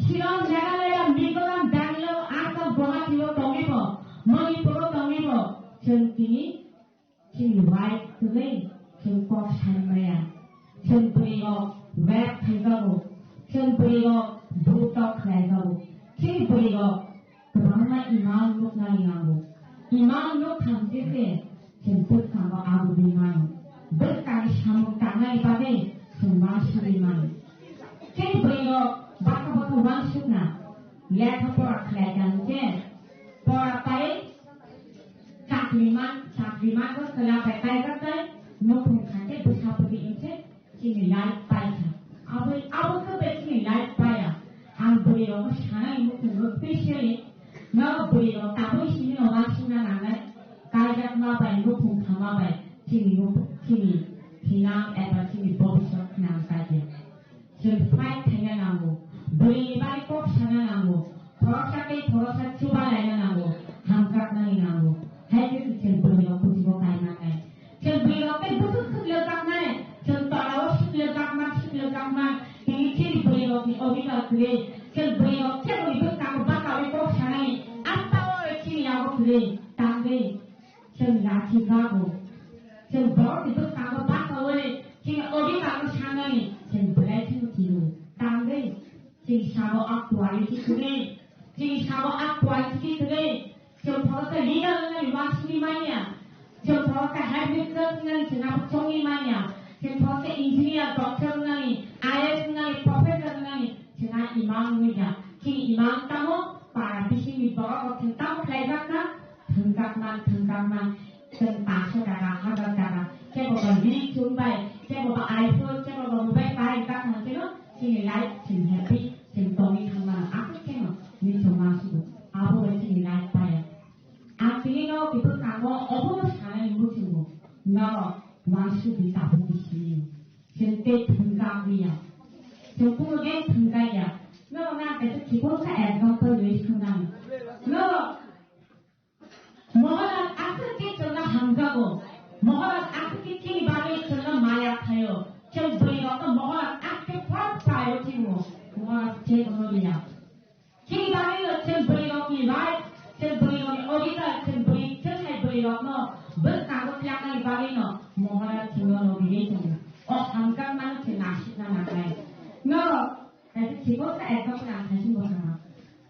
Shillong, Meghalaya, Mizoram, Bangalore, Assam, Guwahati-o tongwibo, Manipur-o tongwibo, chwng tini Chini right kwrwi chwng kok sanmaya. Chwng bwrwi rok rape khaijago. Chwng bwrwi rok butok khlaijago. Chini bwrwi rok kwbangma imang nuknani nango. Imang nuk thangse se chwng bwskango abugwi mano. Bwskangni samung tangnani bagwi chwng uansugwi mano. Chini bwrwi rok bwkha bwkha uansukna lekha pora khlai tangse pora pai Chakri man, chakri man bo chwla bai kaijak bai, nukhung kha khe bwsa bwrwi wng khe chini life pai kha. Abo, abo khe bai chini life pai ya. Ang bwrwi rok no sanai nukhung rok specially, no bwrwi rok tabuk simi no uansukna nangnai, kaijak ma bai, nukhung kha ma bai, chini nukhung, chini thinang eba chini bobiswt thinang kaijakya. Chwng fight khaina nango. Bwrwini bagwi kok sana nango. Khoroksa tei khoroksa chuba laina nango. Hamjaknani nango. Hai khe se chwng bwrwirok bujigo kaimanai. Chwng bwrwirok tei bwswk swk lwjaknai. Chwng torao swk lwjakma, swk lwjakma. Tini chini bwrwirokni odhikar kwrwi. Chwng bwrwirok khe bwrwi bwskango bakaui kok sanai. Amtao chini yago kwrwi. Tangwi. Chwng lachi bago. Chwng borokni bwskango bakaui chini odhikarno sanani chwng belai kheno tino. Tangwi chini sabo a quality kwrwi. Chini sabo a quality kwrwi. Chwng phoroksa leader wngnani uansugwi manya. Chwng phoroksa head mistress wngnani chwng abo chongwi manya. Chwng phoroksa engineer, doctor wngnani, I A S wngnani, professor wngnani chwng a imang wngya. Chini imang tamo para bisingni borok rok chwng tamo khlaijakna. Thwngjakman, thwngjakman, chwng paanch sho taka, hajar taka, kebo ba ri chum bai, kebo ba iPhone, kebo ba mobile pai, jak thang keno, chini life, chini happy, chini tongwi thangmano, aswk keno, ni chwng uansukgo, abo bai chini life paiya. Ang tini no kibwk kango, obo no sanani muchungo, norok uansukdi tabukdi simi. Chwng tei thwngjak ya. Chwng kuno gen thwngjak ya. Norok nang kaisa chikon kha example ri thwngnani. Norok Moholan aswk khe chwngno hamjago. Maharaj aswk khe chini bagwi chwngno maya khlaio. Chwng bwrwirokno Maharaj aswk khe phak phaio chini Maharaj chwngno liya. Chini bagwi no chwng bwrwirokni right, chwng bwrwirokni odhikar, chwng bwrwi chwng hai bwrwirokno bwskango tiyaknani bagwi no Maharaj chwngno logi tongo. O hamjakmano chwng nasikna nangnai. Norok kaisa chikon sa example ang khaising bo sana.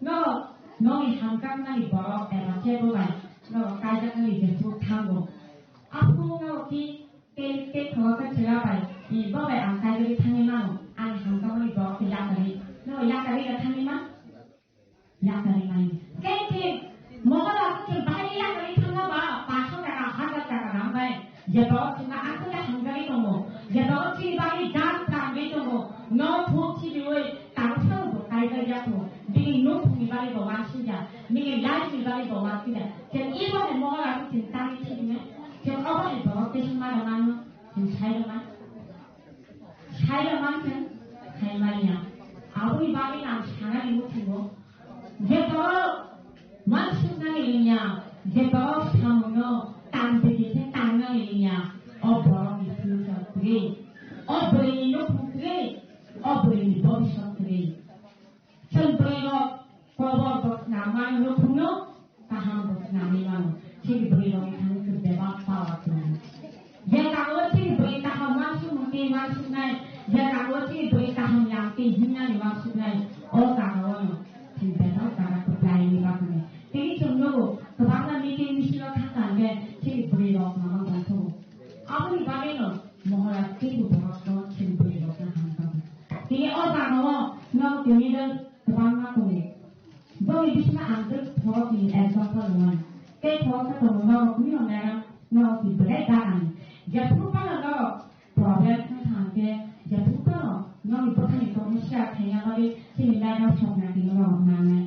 Norok nokni hamjakmani borok eba chebo bai norok kaijaknani jephuru thango. Aphuru norok ki Tei, tei khoroksa chwla bai, i bo bai ang kaijagwi thangwi mano, ani hamjakmani borok khe yakarwi. No yakarwi khe thangwi man? Yakarwi mani. Tei, tei, Maharaj khe bahai yakarwi thangma ba, paanch sho taka, hajar taka rang bai. Je borok chwngno aswk khe hamjagwi tongo, je borok chini bagwi jan tangwi tongo, no thuk chibiwi, Tamo sabo bo kaijakya kho, bini nukhungni bagwi bo wansukya, bini life ni bagwi bo wansukya. Chwng ebo hai Maharaj chwng tangwi thiknai, chwng obo hai borok tei mano mano, chwng sai rwma. Sai rwma chwng khai manya. Aboni bagwi ang sanani muchungo, je borok wansuknani linya, je borok samungno tang bidi khe tangnani linya, o borokni future kwrwi, o bwrwini nukhung kwrwi, o bwrwini bobiswt kwrwi. Chwng bwrwirok kobor bo swnam mano, nukhungno kaham bo swnamwi mano. Chini bwrwirokni thani chwng bebak power tongo. Je jagao chini bwrwi kaham uansukmung tei uansuknai, je jagao chini bwrwi kaham yang tei hinmani uansuknai, o jagaono chini bebak jaga kwplaini bagwi. Tini chwng nugo, kwbangma meeting misil-o thangkha hwnkhe chini bwrwirok mama tongthogo. Aboni bagwino Maharaj teibo borokno chini bwrwirokno hamjakgo. Tini o jagao norok tini kwbangma tongo. Boni bisingo ang tei khoroknwi example rwmani. Tei khoroksa tongo norokni onlaino norokni belai dagani. Jephuru phano norok problem wngkha hwnkhe, jephuru phano norokni bwkhani tongmung share khaina bagwi chini laino sokna tini norok nangnai.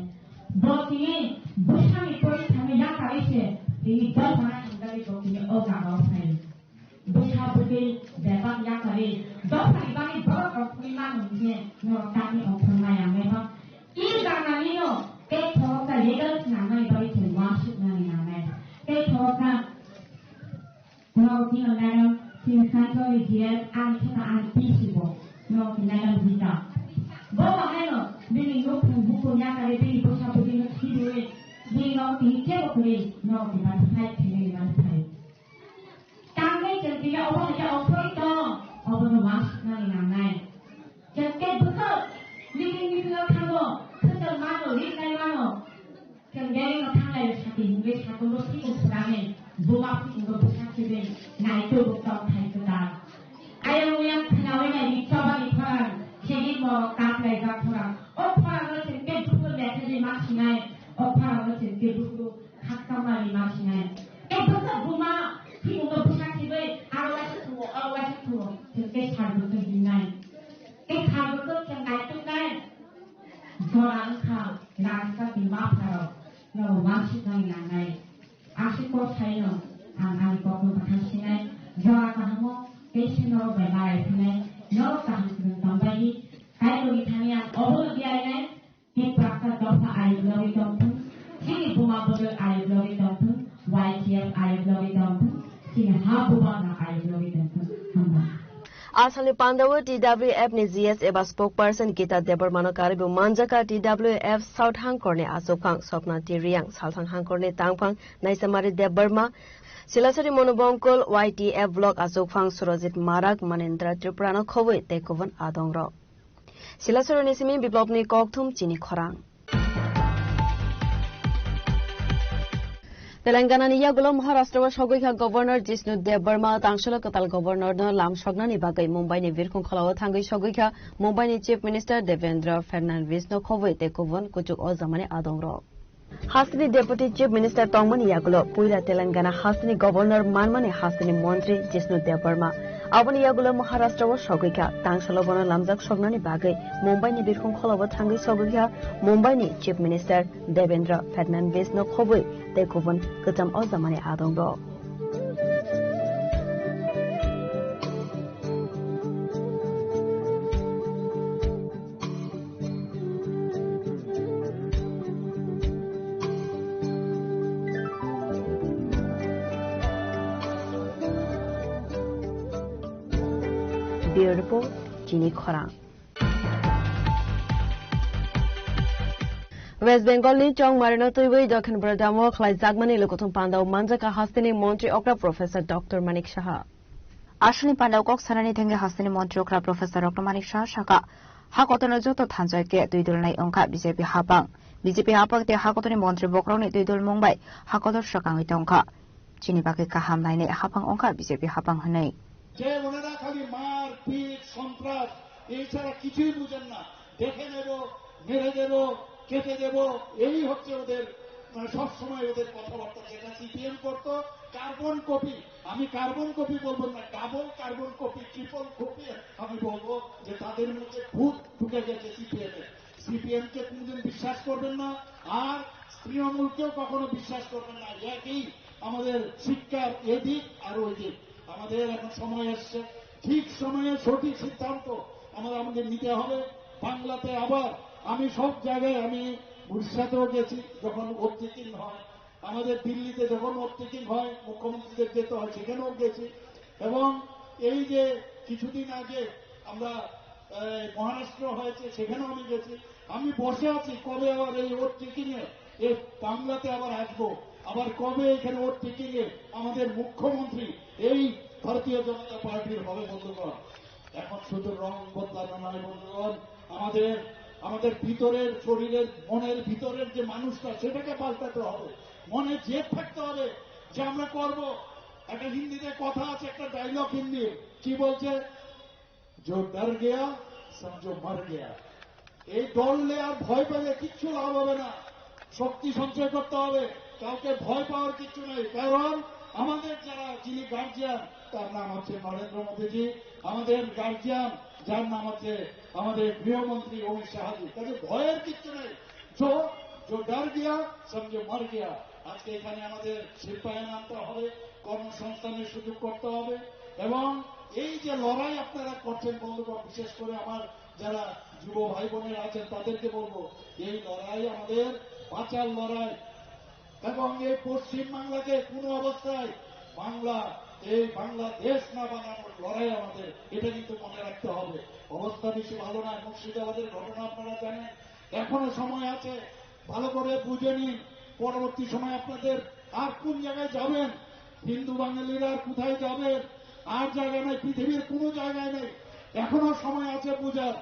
Bo tini bwsani porikha no yakarwi se tini dophano hamjagwi bo tini o jagao phaio. Bwsa bwtwi bebak yakarwi dophani bagwi borok rok thangwi mano hwnkhe norok tamni ongkhorma yang meba. I ganani no tei khoroksa legal swnamnani bagwi chwng uansuknani nangnai. Tei khoroksa norok ni madam chini central ni G S ani khe ta ani P C bo norok ni madam Gita. Bo bahai no bini nukhung bukhung yakarwi bini bwsa bwtwi no khibiwi bini norok tini kebo kwrwi norok ni bagwi fight khainani bagwi phai. Tangwi chwng tini obo hai khe ophoi tong, obono uansuknani nangnai. Chwng tei bwswk meeting meeting o thango, kwchwng mano, rinai mano. Chwng belai no thanglai sati hwnwi satung bo sikung swnamwi, buma sikung bo bwsa khibi, naituk bo tong thai kwtal. Ayang uyang khwnawi nai ni choba ni khorang, kheni mo kaplai jak khorang. O khorang no chwng tei bwswk lekha di ma sinai, o khorang no chwng tei bwswk Khakchangmani ma sinai. Tei bwswk buma, thwimungo bwsa thwiwi, aro waisa thungo, aro waisa thungo, chwng tei sal bwtwi hingnai. Tei sal bwtwi khe naituknai. Jora wngkha, rangchakni mapharok, norok uansuknani nangnai. Aswk kok saino, ang ani kokno bwkha sinai. Jora kahamo, tei se norok bai malai phinai. Norok kaham kwrwng tongbaidi. Kaitorni thani ang obono diyarinai. Tiprasa dopha ayuk logwi tongthung, chini buma bwdwk ayuk logwi tongthung, Y T F ayuk logwi tongthung, chini ha bubagra ayuk logwi tongthung. Hambai. Asalni pandao T W F ni G S eba spokesperson Gita Debbarmano karwi bo manjaka T W F South Hangkorni achukphang Swapna T Riang, Salthang Hangkorni tangphang Naisamari Debbarma, Silasari Monobongkol Y T F Block achukphang Surajit Marak, Manindra Tripurano khobwi tei kubun adongrok. Silasoroni simi biplopni kokthum chini khorang. Telangana ni yagulo Maharashtra o sogwi kha Governor Jishnu Debbarma, tangsolo kwtal Governor no lam soknani bagwi Mumbai ni birkhung kholao thangwi sogwi kha Mumbai ni Chief Minister Devendra Fadnavis no khobwi tei kubun kuchuk o jamani adongrok. Hasteni Deputy Chief Minister tongmani yagulo puila Telangana hasteni Governor manmani hasteni Montri Jishnu Debbarma. Aboni yagulo Maharashtra o sogwi kha, tangsalo bono lamjak soknani bagwi Mumbai ni birkhung kholao thangwi sogwi kha Mumbai ni Chief Minister Devendra Fadnavis no khobwi tei kubun kwcham o jamani adongrok. Bureau Report, Chini Khorang. West Bengal ni Chongmarino twiwi Dokhin Bwrwdamo khlaijakmani lukuthum pandao manjakha hasteni montri okra Professor Doctor Manik Saha. Aswkni pandao kok sanani thangwi hasteni montri okra Professor Doctor Manik Saha sakha, ha kotorno joto thansa khe twi dulnai wngkha B J P hapang. B J P hapang tei ha kotorni montri bokhorokni twi dulmung bai ha kotor swkangwi tongkha. Chini bagwi kaham nainai hapang wngkha B J P hapang hwnwi. যে ওনারা খালি মার, পিট, সন্ত্রাস, এই ছাড়া কিছুই বুঝেন না। দেখে নেব, মেরে দেব, কেটে দেব, এই হচ্ছে ওদের, মানে, সব সময় ওদের কথাবার্তা। যেটা সিপিএম করতো, কার্বন কপি, আমি কার্বন কপি বলবো না, double carbon copy, triple copy আমি বলবো যে তাদের মধ্যে ভূত ঢুকে গেছে সিপিএম এ। সিপিএম কে কোনোদিন বিশ্বাস করবেন না, আর তৃণমূলকেও কখনো বিশ্বাস করবেন না। একই আমাদের শিক্ষার এদিক আর ওই দিক। আমাদের এখন সময় এসছে, ঠিক সময়ে সঠিক সিদ্ধান্ত আমাদের, আমাদের নিতে হবে। বাংলাতে আবার আমি সব জায়গায়, আমি উড়িষ্যাতেও গেছি, যখন ওত চেকিং হয়, আমাদের দিল্লিতে যখন ওত চেকিং হয়, মুখ্যমন্ত্রীদের যেতে হয়, সেখানেও গেছি। এবং এই যে কিছুদিন আগে আমরা, এই, মহারাষ্ট্র হয়েছে, সেখানেও আমি গেছি। আমি বসে আছি কবে আবার এই ওত চেকিং এ, এ বাংলাতে আবার আসবো, আবার কবে এখানে ওত চেকিং এ আমাদের মুখ্যমন্ত্রী এই ভারতীয় জনতা পার্টির হবে, বন্ধুগণ। এখন শুধু রং বদলানো নয়, বন্ধুগণ, আমাদের, আমাদের ভিতরের, শরীরের, মনের ভিতরের যে মানুষটা, সেটাকে পাল্টাতে হবে। মনে জেদ থাকতে হবে যে আমরা করব। একটা হিন্দিতে কথা আছে, একটা ডায়লগ হিন্দি, কি বলছে? "জো ডর গয়া, সমঝো মর গয়া।" এই ডরলে আর ভয় পেলে কিচ্ছু লাভ হবে না, শক্তি সঞ্চয় করতে হবে, কাউকে ভয় পাওয়ার কিচ্ছু নেই। কারণ আমাদের যারা, যিনি গার্জিয়ান, তার নাম হচ্ছে নরেন্দ্র মোদীজি, আমাদের গার্জিয়ান, যার নাম হচ্ছে আমাদের গৃহমন্ত্রী অমিত শাহজি। কাজে ভয়ের কিচ্ছু নেই। জো, জো ডর গিয়া, সমঝো মর গিয়া। আজকে এখানে আমাদের শিল্পায়ন আনতে হবে, কর্মসংস্থানের সুযোগ করতে হবে। এবং এই যে লড়াই আপনারা করছেন বন্ধুগণ, বিশেষ করে আমার যারা যুব ভাই বোনেরা আছেন, তাদেরকে বলবো, এই লড়াই আমাদের বাঁচার লড়াই। এবং এই পশ্চিম বাংলাকে কোনো অবস্থায় বাংলা, এই বাংলাদেশ না বানানোর লড়াই আমাদের, এটা কিন্তু মনে রাখতে হবে। অবস্থা বেশি ভালো নয়। মুর্শিদাবাদের ঘটনা আপনারা জানেন, এখনো সময় আছে, ভালো করে বুঝে নিন। পরবর্তী সময় আপনাদের আর কোন জায়গায় যাবেন, হিন্দু বাঙালিরা আর কোথায় যাবেন, আর জায়গা নেই, পৃথিবীর কোনো জায়গায় নেই। এখনো সময় আছে বুঝার।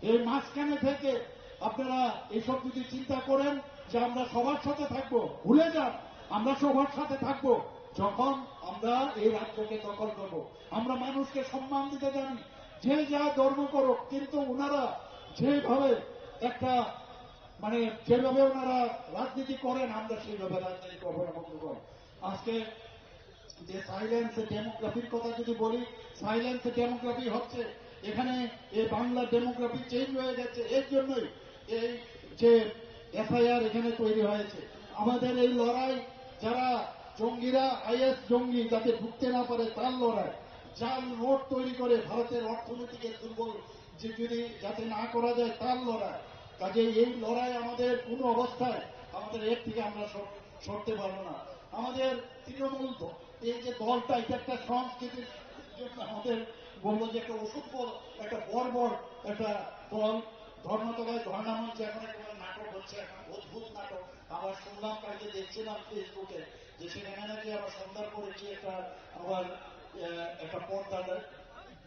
এই মাঝখানে থেকে আপনারা এইসব যদি চিন্তা করেন যে আমরা সবার সাথে থাকবো, ভুলে যান, আমরা সবার সাথে থাকবো। যখন আমরা এই রাজ্যকে দখল করব, আমরা মানুষকে সম্মান দিতে জানি, যে যা ধর্ম করুক, কিন্তু ওনারা যেভাবে একটা, মানে, যেভাবে ওনারা রাজনীতি করেন, আমরা সেইভাবে রাজনীতি করবো না, বন্ধুগণ। আজকে যে সাইলেন্স ডেমোগ্রাফির কথা যদি বলি, সাইলেন্স ডেমোগ্রাফি হচ্ছে এখানে, এই বাংলার ডেমোগ্রাফি চেঞ্জ হয়ে গেছে। এর জন্যই এই যে এসআইআর এখানে তৈরি হয়েছে। আমাদের এই লড়াই, যারা জঙ্গিরা, আইএস জঙ্গি যাতে ঢুকতে না পারে, তার লড়াই। জাল নোট তৈরি করে ভারতের অর্থনীতিকে দুর্বল, যে যদি যাতে না করা যায়, তার লড়াই। কাজেই এই লড়াই আমাদের কোনো অবস্থায়, আমাদের এর থেকে আমরা সর-, সরতে পারবো না। আমাদের তৃণমূল দ-, এই যে দলটা, এটা একটা সংস্কৃতির জন্য আমাদের, বলবো যে একটা অসভ্য, একটা বর্বর একটা দল। ধর্মতলায় ধর্ণা মঞ্চে এখন একটা নাটক হচ্ছে, এখন অদ্ভুত নাটক। আবার শুনলাম, কালকে দেখছিলাম ফেসবুকে, যে সেখানে নাকি আবার সন্ধ্যার পরে কি একটা আবার, আহ, একটা পর্দা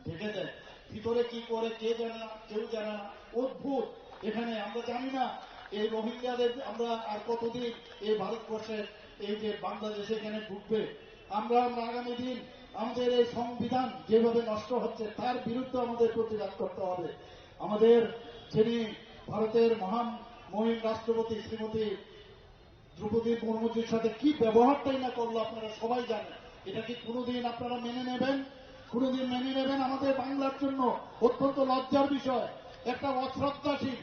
ঢেকে দেয়। ভিতরে কি করে কে জানে না, কেউ জানে না। অদ্ভুত। এখানে আমরা জানি না এই রোহিঙ্গাদের আমরা আর কতদিন এই ভারতবর্ষে, এই যে বাংলাদেশে এখানে ঢুকবে। আমরা, আমরা আগামী দিন আমাদের এই সংবিধান যেভাবে নষ্ট হচ্ছে, তার বিরুদ্ধে আমাদের প্রতিবাদ করতে হবে। আমাদের যিনি ভারতের মহান মহিম রাষ্ট্রপতি শ্রীমতী দ্রৌপদী মুর্মুজির সাথে কি ব্যবহারটাই না করলো, আপনারা সবাই জানেন। এটা কি কোনোদিন আপনারা মেনে নেবেন? কোনোদিন মেনে নেবেন? আমাদের বাংলার জন্য অত্যন্ত লজ্জার বিষয়। একটা অশ্রদ্ধাশীল,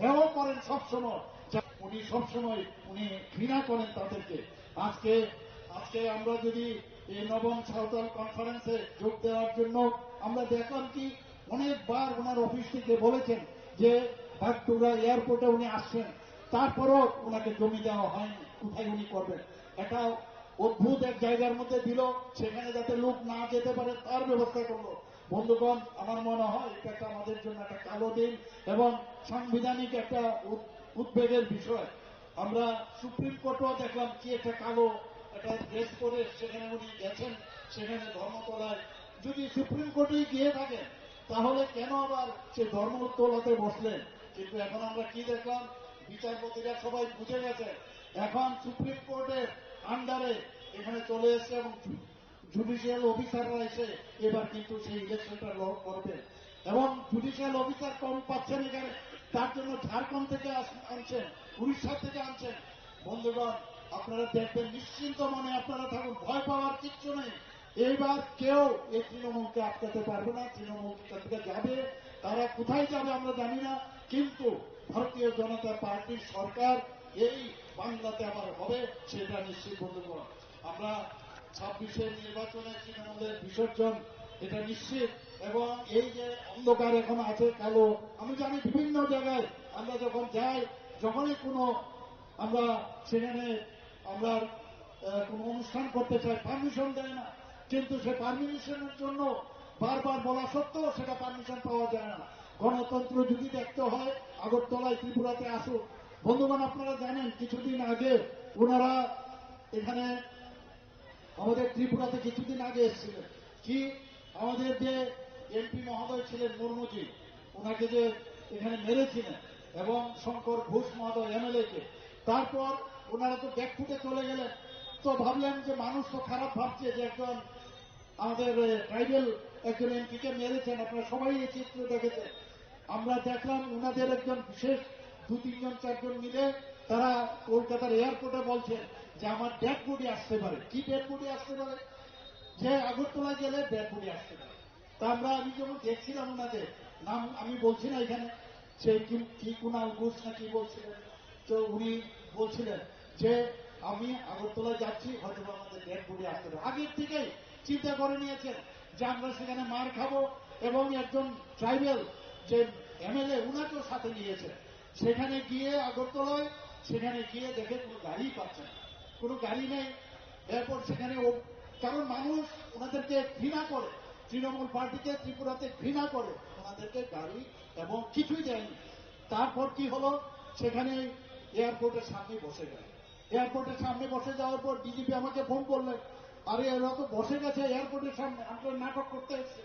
হেয় করেন সবসময়, যা উনি সবসময় উনি ঘৃণা করেন তাদেরকে। আজকে, আজকে আমরা যদি এই নবম সাঁওতাল কনফারেন্সে যোগ দেওয়ার জন্য আমরা দেখলাম কি, অনেকবার ওনার অফিস থেকে বলেছেন যে বাগডোগরা এয়ারপোর্টে উনি আসছেন, তারপরও ওনাকে জমি দেওয়া হয়নি। কোথায় উনি করবেন? একটা অদ্ভুত এক জায়গার মধ্যে দিল, সেখানে যাতে লোক না যেতে পারে তার ব্যবস্থা করলো। বন্ধুগণ, আমার মনে হয় এটা একটা আমাদের জন্য একটা কালো দিন এবং সাংবিধানিক একটা উদ- উদ্বেগের বিষয়। আমরা সুপ্রিম কোর্টও দেখলাম কি একটা কালো একটা ড্রেস পরে সেখানে উনি গেছেন, সেখানে ধর্মতলায়। যদি সুপ্রিম কোর্টে গিয়ে থাকেন, তাহলে কেন আবার সে ধর্মতলাতে বসলেন? কিন্তু এখন আমরা কি দেখলাম, বিচারপতিরা সবাই বুঝে গেছে, এখন সুপ্রিম কোর্টের আন্ডারে এখানে চলে এসছে এবং জুডিশিয়াল অফিসাররা এসে এবার কিন্তু সেই ইলেকশনটা লড় করবে এবং জুডিশিয়াল অফিসার কম পাচ্ছেন এখানে, তার জন্য ঝাড়খণ্ড থেকে আস- আনছেন, উড়িষ্যা থেকে আনছেন। বন্ধুগণ, আপনারা দেখবেন, নিশ্চিন্ত মনে আপনারা থাকুন, ভয় পাওয়ার কিচ্ছু নেই। এইবার কেউ এই তৃণমূলকে আটকাতে পারবে না। তৃণমূল এখান থেকে যাবে, তারা কোথায় যাবে আমরা জানি না, কিন্তু ভারতীয় জনতা পার্টির সরকার এই বাংলাতে আবার হবে, সেটা নিশ্চিত। বন্ধুগণ, আমরা ছাব্বিশের নির্বাচনে তৃণমূলের বিসর্জন, এটা নিশ্চিত। এবং এই যে অন্ধকার এখন আছে, কালো, আমি জানি বিভিন্ন জায়গায় আমরা যখন যাই, যখনই কোনো আমরা সেখানে আমরা আহ, কোনো অনুষ্ঠান করতে চাই, পারমিশন দেয় না। কিন্তু সে পারমিশনের জন্য বারবার বলা সত্ত্বেও সেটা পারমিশন পাওয়া যায় না। গণতন্ত্র যদি দেখতে হয় আগরতলায়, ত্রিপুরাতে আসুন। বন্ধুগণ, আপনারা জানেন, কিছুদিন আগে ওনারা এখানে আমাদের ত্রিপুরাতে কিছুদিন আগে এসেছিলেন। কি, আমাদের যে এমপি মহোদয় ছিলেন মুর্মুজি, ওনাকে যে এখানে মেরেছিলেন, এবং শঙ্কর ঘোষ মহোদয় এমএলএ কে, তারপর ওনারা তো ব্যাকফুটে চলে গেলেন। তো ভাবলেন যে মানুষ তো খারাপ ভাবছে যে একজন আমাদের ট্রাইবাল একজন এমপি কে মেরেছেন, আপনারা সবাই এই চিত্র দেখেছেন। আমরা দেখলাম ওনাদের একজন বিশেষ দু তিনজন চারজন মিলে তারা কলকাতার এয়ারপোর্টে বলছেন যে আমার ডেড বডি আসতে পারে। কি ডেড বডি আসতে পারে? যে আগরতলা গেলে ডেড বডি আসতে পারে। তা আমরা, আমি যখন দেখছিলাম ওনাদের নাম, আমি বলছি না এখানে, সে কি কি কুনাল ঘোষ না কি বলছিলেন, তো উনি বলছিলেন যে আমি আগরতলা যাচ্ছি, হয়তো বা আমাদের ডেড বডি আসতে পারে। আগের থেকেই চিন্তা করে নিয়েছেন যে আমরা সেখানে মার খাবো, এবং একজন ট্রাইবাল যে এমএলএ, ওনাকেও সাথে নিয়েছেন। সেখানে গিয়ে আগরতলায়, সেখানে গিয়ে দেখে কোনো গাড়ি পাচ্ছে না, কোনো গাড়ি নেই। এরপর সেখানে ও, কারণ মানুষ ওনাদেরকে ঘৃণা করে, তৃণমূল পার্টিকে ত্রিপুরাতে ঘৃণা করে, ওনাদেরকে গাড়ি এবং কিছুই দেয়নি। তারপর কি হলো, সেখানে এয়ারপোর্টের সামনে বসে গেল। এয়ারপোর্টের সামনে বসে যাওয়ার পর ডিজিপি আমাকে ফোন করলেন, "আরে, এরা তো বসে গেছে এয়ারপোর্টের সামনে, আমরা নাটক করতে এসেছি।"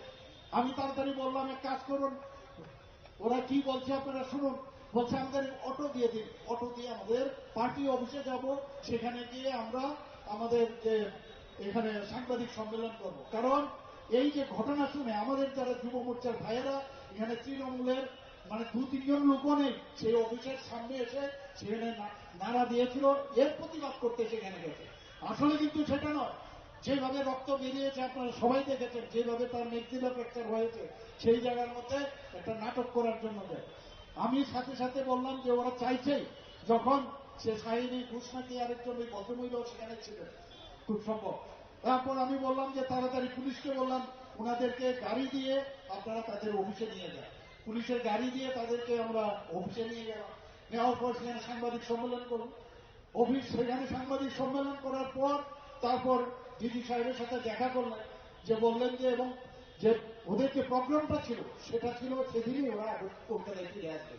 আমি তাড়াতাড়ি বললাম, "এক কাজ করুন, ওরা কি বলছে আপনারা শুনুন।" বলছে, "আমাদের অটো দিয়ে দিন, অটো দিয়ে আমাদের পার্টি অফিসে যাব, সেখানে গিয়ে আমরা আমাদের যে এখানে সাংবাদিক সম্মেলন করব।" কারণ এই যে ঘটনা শুনে আমাদের যারা যুব মোর্চার ভাইয়েরা এখানে তৃণমূলের মানে দু তিনজন লোকও নেই, সেই অফিসের সামনে এসে সেখানে না- নারা দিয়েছিল, এর প্রতিবাদ করতে সেখানে গেছে। আসলে কিন্তু সেটা নয়। যেভাবে রক্ত বেরিয়েছে আপনারা সবাই দেখেছেন, যেভাবে তার মেক্সিলা ফ্র্যাকচার হয়েছে, সেই জায়গার মধ্যে একটা নাটক করার জন্য যায়। আমি সাথে সাথে বললাম যে ওরা চাইছেই, যখন সে সাইনি ঘোষ নাকি আরেকজন ওই ভদ্রমহিলাও সেখানে ছিলেন, খুব সম্ভব। তারপর আমি বললাম যে তাড়াতাড়ি পুলিশকে বললাম, ওনাদেরকে গাড়ি দিয়ে আপনারা তাদের অফিসে নিয়ে যান। পুলিশের গাড়ি দিয়ে তাদেরকে আমরা অফিসে নিয়ে গেলাম। নেওয়ার পর সেখানে সাংবাদিক সম্মেলন করুন। অফিস সেখানে সাংবাদিক সম্মেলন করার পর তারপর ডিজি সাহেবের সাথে দেখা করলেন, যে বললেন যে, এবং যে ওদের যে প্রোগ্রামটা ছিল, সেটা ছিল সেদিনই ওরা আবার কলকাতায় ফিরে আসবে।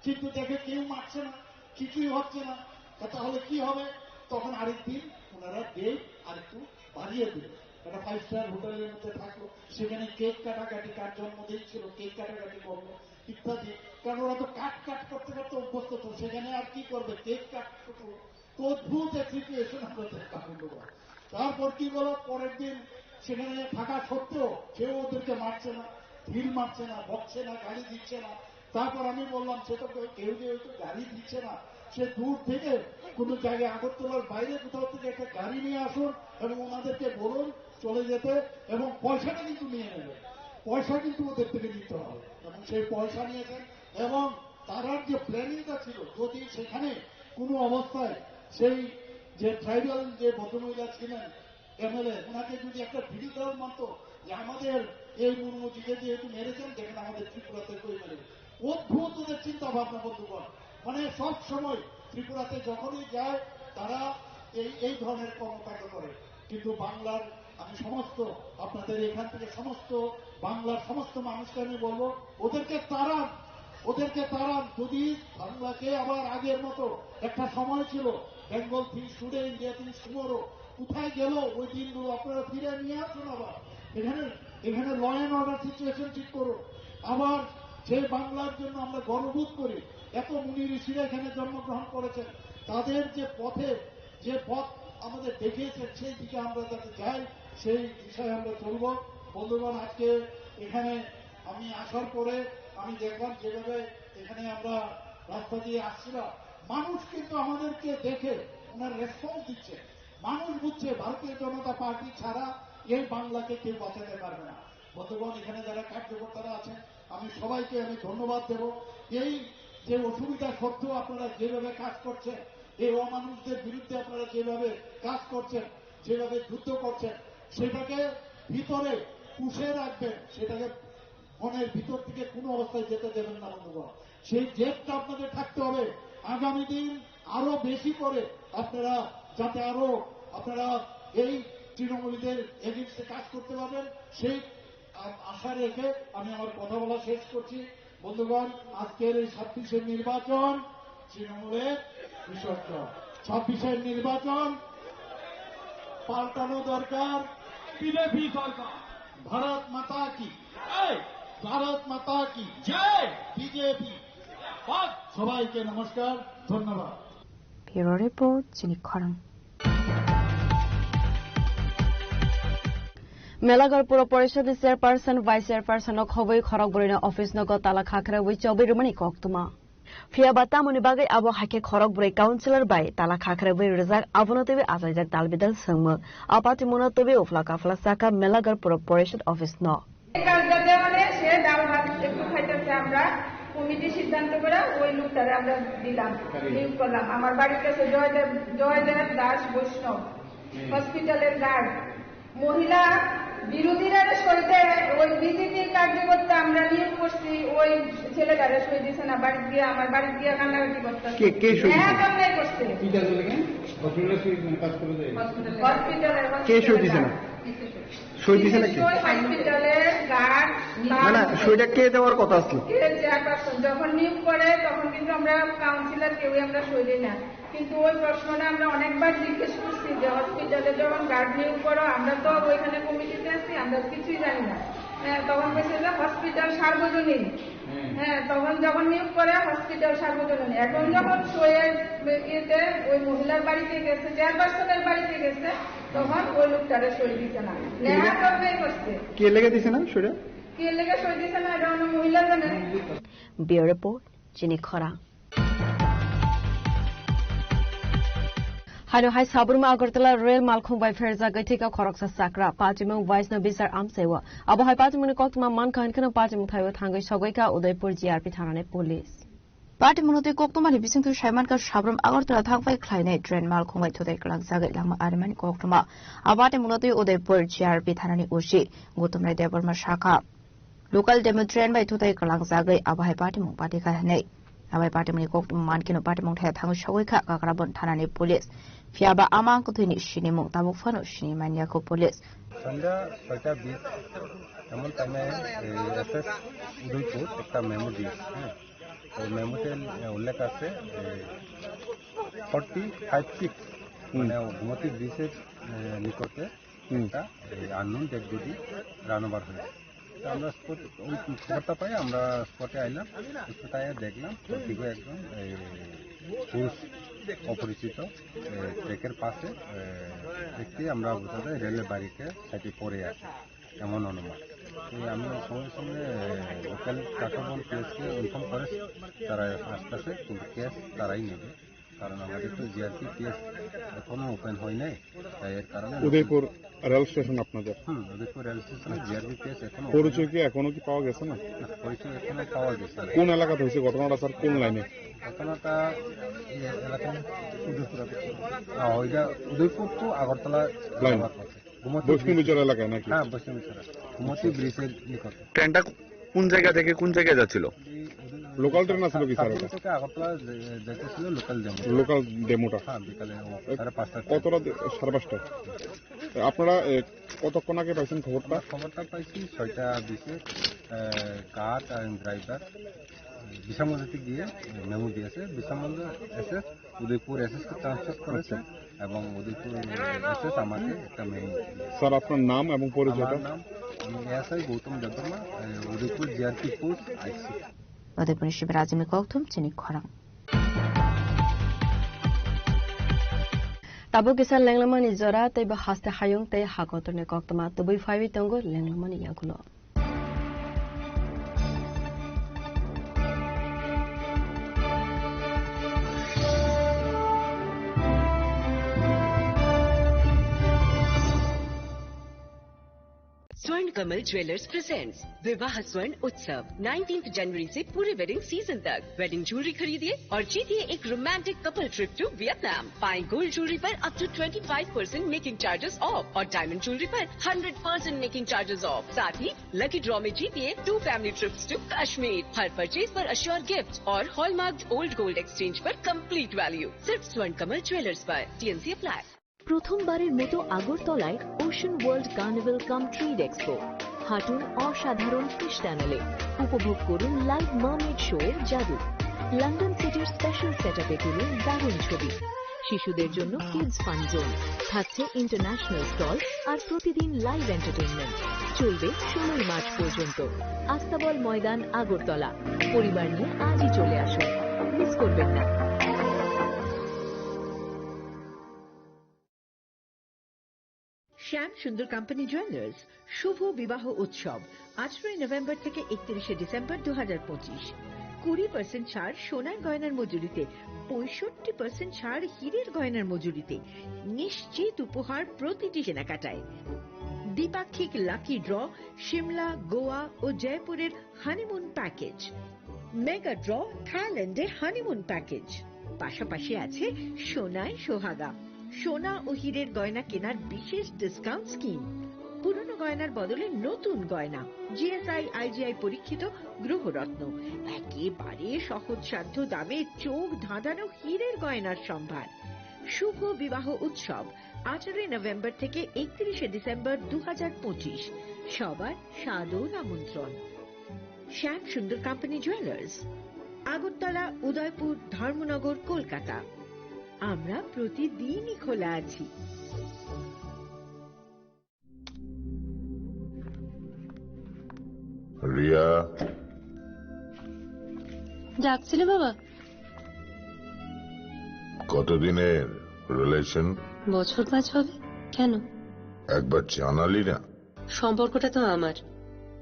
কিন্তু দেখে কেউ মারছে না, কিছুই হচ্ছে না। তা তাহলে কি হবে? তখন আরেক দিন ওনারা ডেট আরেকটু বাড়িয়ে দিল। একটা ফাইভ স্টার হোটেলের মধ্যে থাকলো, সেখানে কেক কাটাকাটি, কার জন্মদিন ছিল, কেক কাটাকাটি করলো ইত্যাদি। কারণ ওরা তো কাট কাট করতে করতে অভ্যস্ত, তো সেখানে আর কি করবে, কেক কাট করতে। তো অদ্ভুত এক সিচুয়েশন আমরা দেখলাম, বন্ধুগণ। তারপর কি বলো, পরের দিন সেখানে থাকা সত্ত্বেও কেউ ওদেরকে মারছে না, ঢিল মারছে না, বকছে না, গালি দিচ্ছে না। তারপর আমি বললাম, "সে তো কেউ, কেউ যে হয়তো গাড়ি দিচ্ছে না, সে দূর থেকে কোনো জায়গায় আগরতলার বাইরে কোথাও থেকে একটা গাড়ি নিয়ে আসুন এবং ওনাদেরকে বলুন চলে যেতে, এবং পয়সাটা কিন্তু নিয়ে নেবে, পয়সা কিন্তু ওদের থেকে নিতে হবে।" এবং সেই পয়সা নিয়েছেন। এবং তারার যে প্ল্যানিংটা ছিল, যদি সেখানে কোনো অবস্থায় সেই যে ট্রাইবাল যে ভদ্রমহিলা ছিলেন, এমএলএ, ওনাকে যদি একটা ভিডিও দেওয়া মানতো যে আমাদের এই মুর্মুজিকে যেহেতু মেরেছেন, দেখেন আমাদের ত্রিপুরাতে কই মেরে। অদ্ভুত ওদের চিন্তা ভাবনা, বন্ধুগণ। মানে সব সময় ত্রিপুরাতে যখনই যায়, তারা এই, এই ধরনের কর্মকাণ্ড করে। কিন্তু বাংলার আমি সমস্ত আপনাদের এখান থেকে সমস্ত বাংলার সমস্ত মানুষকে আমি বলবো, ওদেরকে তাড়ান, ওদেরকে তাড়ান। যদি বাংলাকে আবার আগের মতো একটা সময় ছিল, Bengal things today, India things tomorrow, কোথায় গেল ওই দিনগুলো? আপনারা ফিরে নিয়ে আসুন আবার। এখানে, এখানে ল অ্যান্ড অর্ডার সিচুয়েশন ঠিক করুন। আবার যে বাংলার জন্য আমরা গর্ববোধ করি, এত মুনি ঋষিরা এখানে জন্মগ্রহণ করেছেন, তাদের যে পথে, যে পথ আমাদের দেখিয়েছেন, সেই দিকে আমরা যাতে যাই, সেই দিশায় আমরা চলব। বন্ধুগণ, আজকে এখানে আমি আসার পরে আমি দেখলাম যেভাবে এখানে আমরা রাস্তা দিয়ে আসছিলাম, মানুষ কিন্তু আমাদেরকে দেখে ওনার রেসপন্স দিচ্ছে। মানুষ বুঝছে ভারতীয় জনতা পার্টি ছাড়া এই বাংলাকে কেউ বাঁচাতে পারবে না। বন্ধুগণ, এখানে যারা কার্যকর্তারা আছেন, আমি সবাইকে আমি ধন্যবাদ দেব। এই যে অসুবিধা সত্ত্বেও আপনারা যেভাবে কাজ করছেন, এই অমানুষদের বিরুদ্ধে আপনারা যেভাবে কাজ করছেন, যেভাবে যুদ্ধ করছেন, সেটাকে ভিতরে পুষে রাখবেন, সেটাকে মনের ভিতর থেকে কোনো অবস্থায় যেতে দেবেন না, বন্ধুগণ। সেই জেদটা আপনাদের থাকতে হবে। আগামী দিন আরো বেশি করে আপনারা যাতে আরো আপনারা এই তৃণমূলীদের এগেইনস্টে কাজ করতে পারবেন, সেই আ-, আশা রেখে আমি আমার কথা বলা শেষ করছি। বন্ধুগণ, আজকের এই ছাব্বিশের নির্বাচন তৃণমূলের বিসর্জন। ছাব্বিশের নির্বাচন পাল্টানো দরকার। বিজেপি সরকার। ভারত মাতা কি? জয়। ভারত মাতা কি? জয়। বিজেপি। জিন্দাবাদ। সবাইকে নমস্কার, ধন্যবাদ। Bureau Report, Chini Khorang. Melagar Puro Porishod ni chairperson, vice chairperson no khobwi khorok bwrwi no office no go tala khakhrawi chobwi rwmani koktwma. Phiya ba tamoni bagwi abo hai khe khorok bwrwi councillor bai tala khakhrawi rwjak, abono twiwi achaijak dal bidal swngmung. A patimungno twiwi uphla kaphla chakha Melagar Puro Porishod office no. কাজ যাতে মানে সে ডাল ভাত একটু খাইতেছে, আমরা কমিটি সিদ্ধান্ত করে ওই লোকটারে আমরা দিলাম, নিয়োগ করলাম। আমার বাড়ির কাছে জয়দেব, জয়দেব দাস বৈষ্ণব, হসপিটালের গার্ড, মহিলা বিরোধীরা সইতে ওই বিজেপির কার্যকর্তা আমরা নিয়োগ করছি, ওই ছেলেটারে সই দিছে না, বাড়ি দিয়ে, আমার বাড়ি দিয়ে কান্নাকাটি করতেছে। কে, কে সই দিছে? ন্যায় অন্যায় করছে। হসপিটালে সই দিছে না, কাজ করে দেয়। হসপিটালে, কে সই দিছে না? সই দিছে নাকি? সই হসপিটালে গার্ড, না, না, সইটা কে দেওয়ার কথা আসলো? কে চেয়ারপারসন যখন নিয়োগ করে তখন কিন্তু আমরা কাউন্সিলর কেউই আমরা সই দিই না। কিন্তু ওই প্রশ্নটা আমরা অনেকবার জিজ্ঞেস করছি যে হসপিটালে যখন গার্ড নিয়োগ করো, আমরা তো ওইখানে কমিটিতে আছি, আমরা কিছুই জানি না। হ্যাঁ, তখন বলছে যে হসপিটাল সার্বজনীন। হ্যাঁ, তখন যখন নিয়োগ করে হসপিটাল সার্বজনীন, এখন যখন সইয়ের ইয়েতে ওই মহিলার বাড়িতে গেছে, চেয়ারপারসনের বাড়িতে গেছে, তখন ওই লোকটারে সই দিছে না। লেখা করবে করছে। কে লেগে দিছে না সইটা? কে লেগে সই দিছে না, এটা অন্য মহিলা জানে। Bureau Report, Chini Khorang. Haino hai Sabruma Agartala rel malkhung bai pherjagwi thwikha khoroksa chakra. Patimung Vaisno Bisar amchaiwo. Abo hai patimungni koktwma mankha hinkheno patimung thaio thangwi sogwikha Udaipur G R P thanani police. Patimungno twi koktwmani bisingtwi saimankha Sabrum Agartala thangbai khlainai train malkhung bai thutai kwlangjagwi langma arimani koktwma. A patimungno twi Udaipur G R P thanani O C Gautam Rai Debbarma sakha. Local demo train bai thutai kwlangjagwi abo hai patimung patikha hinwi. Abo hai patimungni koktwma mankhe no patimung thaya thangwi sogwi kha Kakrabon thanani police. Phiya ba a mankhe thwini sinimung tabuk phano sini manya kho police. সন্ধ্যা ছয়টা বিশ এমন টাইমে এসএস উদয়পুর একটা মেমো দিয়েছে, হ্যাঁ। তো মেমোতে উল্লেখ আছে ফর্টি ফাইভ সিক্স, মানে গোমতী ব্রিজের নিকটে একটা unknown dead body run over হয়েছে। তো আমরা স্পট, ওই খবরটা পাই, আমরা স্পটে আইলাম। স্পটে আইয়া দেখলাম, তো ঠিক একদম এই পুরুষ অপরিচিত, এ, ট্রেকের পাশে, এ, একটি আমরা বোঝা যায় রেলের বাড়িতে সাইডে পড়ে আছে, এমন অনুমান। তো আমরা সঙ্গে সঙ্গে, এ, লোকাল কাকাবন পুলিশকে ইনফর্ম করে, তারা আসতেছে, কিন্তু কেস তারাই নেবে। কারণ আমাদের তো জিআরপি কেস এখনো ওপেন হয় নাই, তাই এর কারণে উদয়পুর রেল স্টেশন আপনাদের? হুম, উদয়পুর রেল স্টেশনে জিআরপি কেস এখনো ওপেন পরিচয় কি এখনো কি পাওয়া গেছে না? না, পরিচয় এখনো পাওয়া গেছে না। কোন এলাকাতে হয়েছে ঘটনাটা, স্যার? কোন লাইনে? ঘটনাটা এই এলাকায় উদয়পুর, আ, ওইটা উদয়পুর টু আগরতলা লাইন। গোমতী বৈষ্ণবী ব্রিজ। চর এলাকায় নাকি? হ্যাঁ, বৈষ্ণবী চর। গোমতী ব্রিজের নিকটে। ট্রেনটা কোন জায়গা থেকে কোন জায়গায় যাচ্ছিল? এই উদয়-, লোকাল ট্রেন আছিল কি, স্যার, সাত দিন ওটা? থেকে আগরতলা যে-, যেতেছিল লোকাল ডেমো। লোকাল ডেমোটা। হ্যাঁ, বিকালে ও এ, সাড়ে পাঁচটা ট্রেন। কতটা দি-, সাড়ে পাঁচটা। এ, আপনারা, এ, কতক্ষণ আগে পাইছেন খবরটা? আমরা খবরটা পাইছি ছয়টা বিশে, এ, কাঠ আর ড্রাইভার বিশালগঞ্জ থেকে গিয়ে মেমো দিয়েছে। বিশালগঞ্জ এসএস, উদয়পুর এসএস কে ট্রান্সফার করেছে। এবং উদয়পুর এসএস আমাকে একটা মেইল দিয়েছে। স্যার, আপনার নাম এবং পরিচয়টা? আমার নাম, আমি এএসআই গৌতম দেববর্মা, এ, উদয়পুর জিআরপি পোস্ট আইসি। Udaipur ni Shivraj ni kokthum chini khorang. Tabuk kisa lenglamani jora tei bo haste hayung tei hakotorni koktwma tubui phaiwi tongo lenglamani yagulo. स्वर्ण कमल ज्वेलर्स प्रेजेंट्स विवाह स्वर्ण उत्सव। नाइनटीन्थ जनवरी से पूरे वेडिंग सीजन तक वेडिंग ज्वेलरी खरीदिए और जीतिए एक romantic couple trip to Vietnam. पाएं गोल्ड ज्वेलरी पर up to twenty five percent making charges off और डायमंड ज्वेलरी पर hundred percent making charges off. साथ ही लकी ड्रॉ में जीतिए two family trips to Kashmir. हर परचेज पर अश्योर गिफ्ट और हॉलमार्क्ड ओल्ड गोल्ड एक्सचेंज पर कंप्लीट वैल्यू। सिर्फ स्वर्ण कमल ज्वेलर्स पर। TNC apply. প্রথমবারের মতো আগরতলায় ওশান ওয়ার্ল্ড কার্নিভাল কাম ট্রেড এক্সপো। হাঁটুন অসাধারণ ফিশ টানেলে, উপভোগ করুন লাইভ মার্মেড শো এর জাদু। লন্ডন সিটির স্পেশাল সেটআপে তুলুন দারুণ ছবি। শিশুদের জন্য কিডস ফান জোন, থাকছে ইন্টারন্যাশনাল স্টল আর প্রতিদিন লাইভ এন্টারটেইনমেন্ট। চলবে ষোলোই মার্চ পর্যন্ত। আস্তাবল ময়দান, আগরতলা। পরিবার নিয়ে আজই চলে আসুন, মিস করবেন না। শ্যাম সুন্দর কোম্পানি জুয়েলার্স শুভ বিবাহ উৎসব, আঠারোই নভেম্বর থেকে একত্রিশে ডিসেম্বর দু হাজার পঁচিশ। কুড়ি পার্সেন্ট ছাড় সোনার গয়নার মজুরিতে, পঁয়ষট্টি পার্সেন্ট ছাড় হীরের গয়নার মজুরিতে, নিশ্চিত উপহার প্রতিটি কেনাকাটায়। দ্বিপাক্ষিক লাকি ড্র, সিমলা, গোয়া ও জয়পুরের হানিমুন প্যাকেজ। মেগা ড্র, থাইল্যান্ডে হানিমুন প্যাকেজ। পাশাপাশি আছে সোনায় সোহাগা, সোনা ও হীরের গয়না কেনার বিশেষ ডিসকাউন্ট স্কিম। পুরনো গয়নার বদলে নতুন গয়না, জিএসআই আইজিআই পরীক্ষিত গ্রহরত্ন, একেবারে সহজসাধ্য দামে চোখ ধাঁধানো হীরের গয়নার সম্ভার। শুভ বিবাহ উৎসব, আঠারোই নভেম্বর থেকে একত্রিশে ডিসেম্বর দু হাজার পঁচিশ। সবার সাদর আমন্ত্রণ। শ্যাম সুন্দর কোম্পানি জুয়েলার্স, আগরতলা, উদয়পুর, ধর্মনগর, কলকাতা। আমরা প্রতিদিনই খোলা আছি। রিয়া। ডাকছিলে বাবা? কতদিনের রিলেশন? বছর পাঁচ হবে। কেন? একবার জানালি না। সম্পর্কটা তো আমার,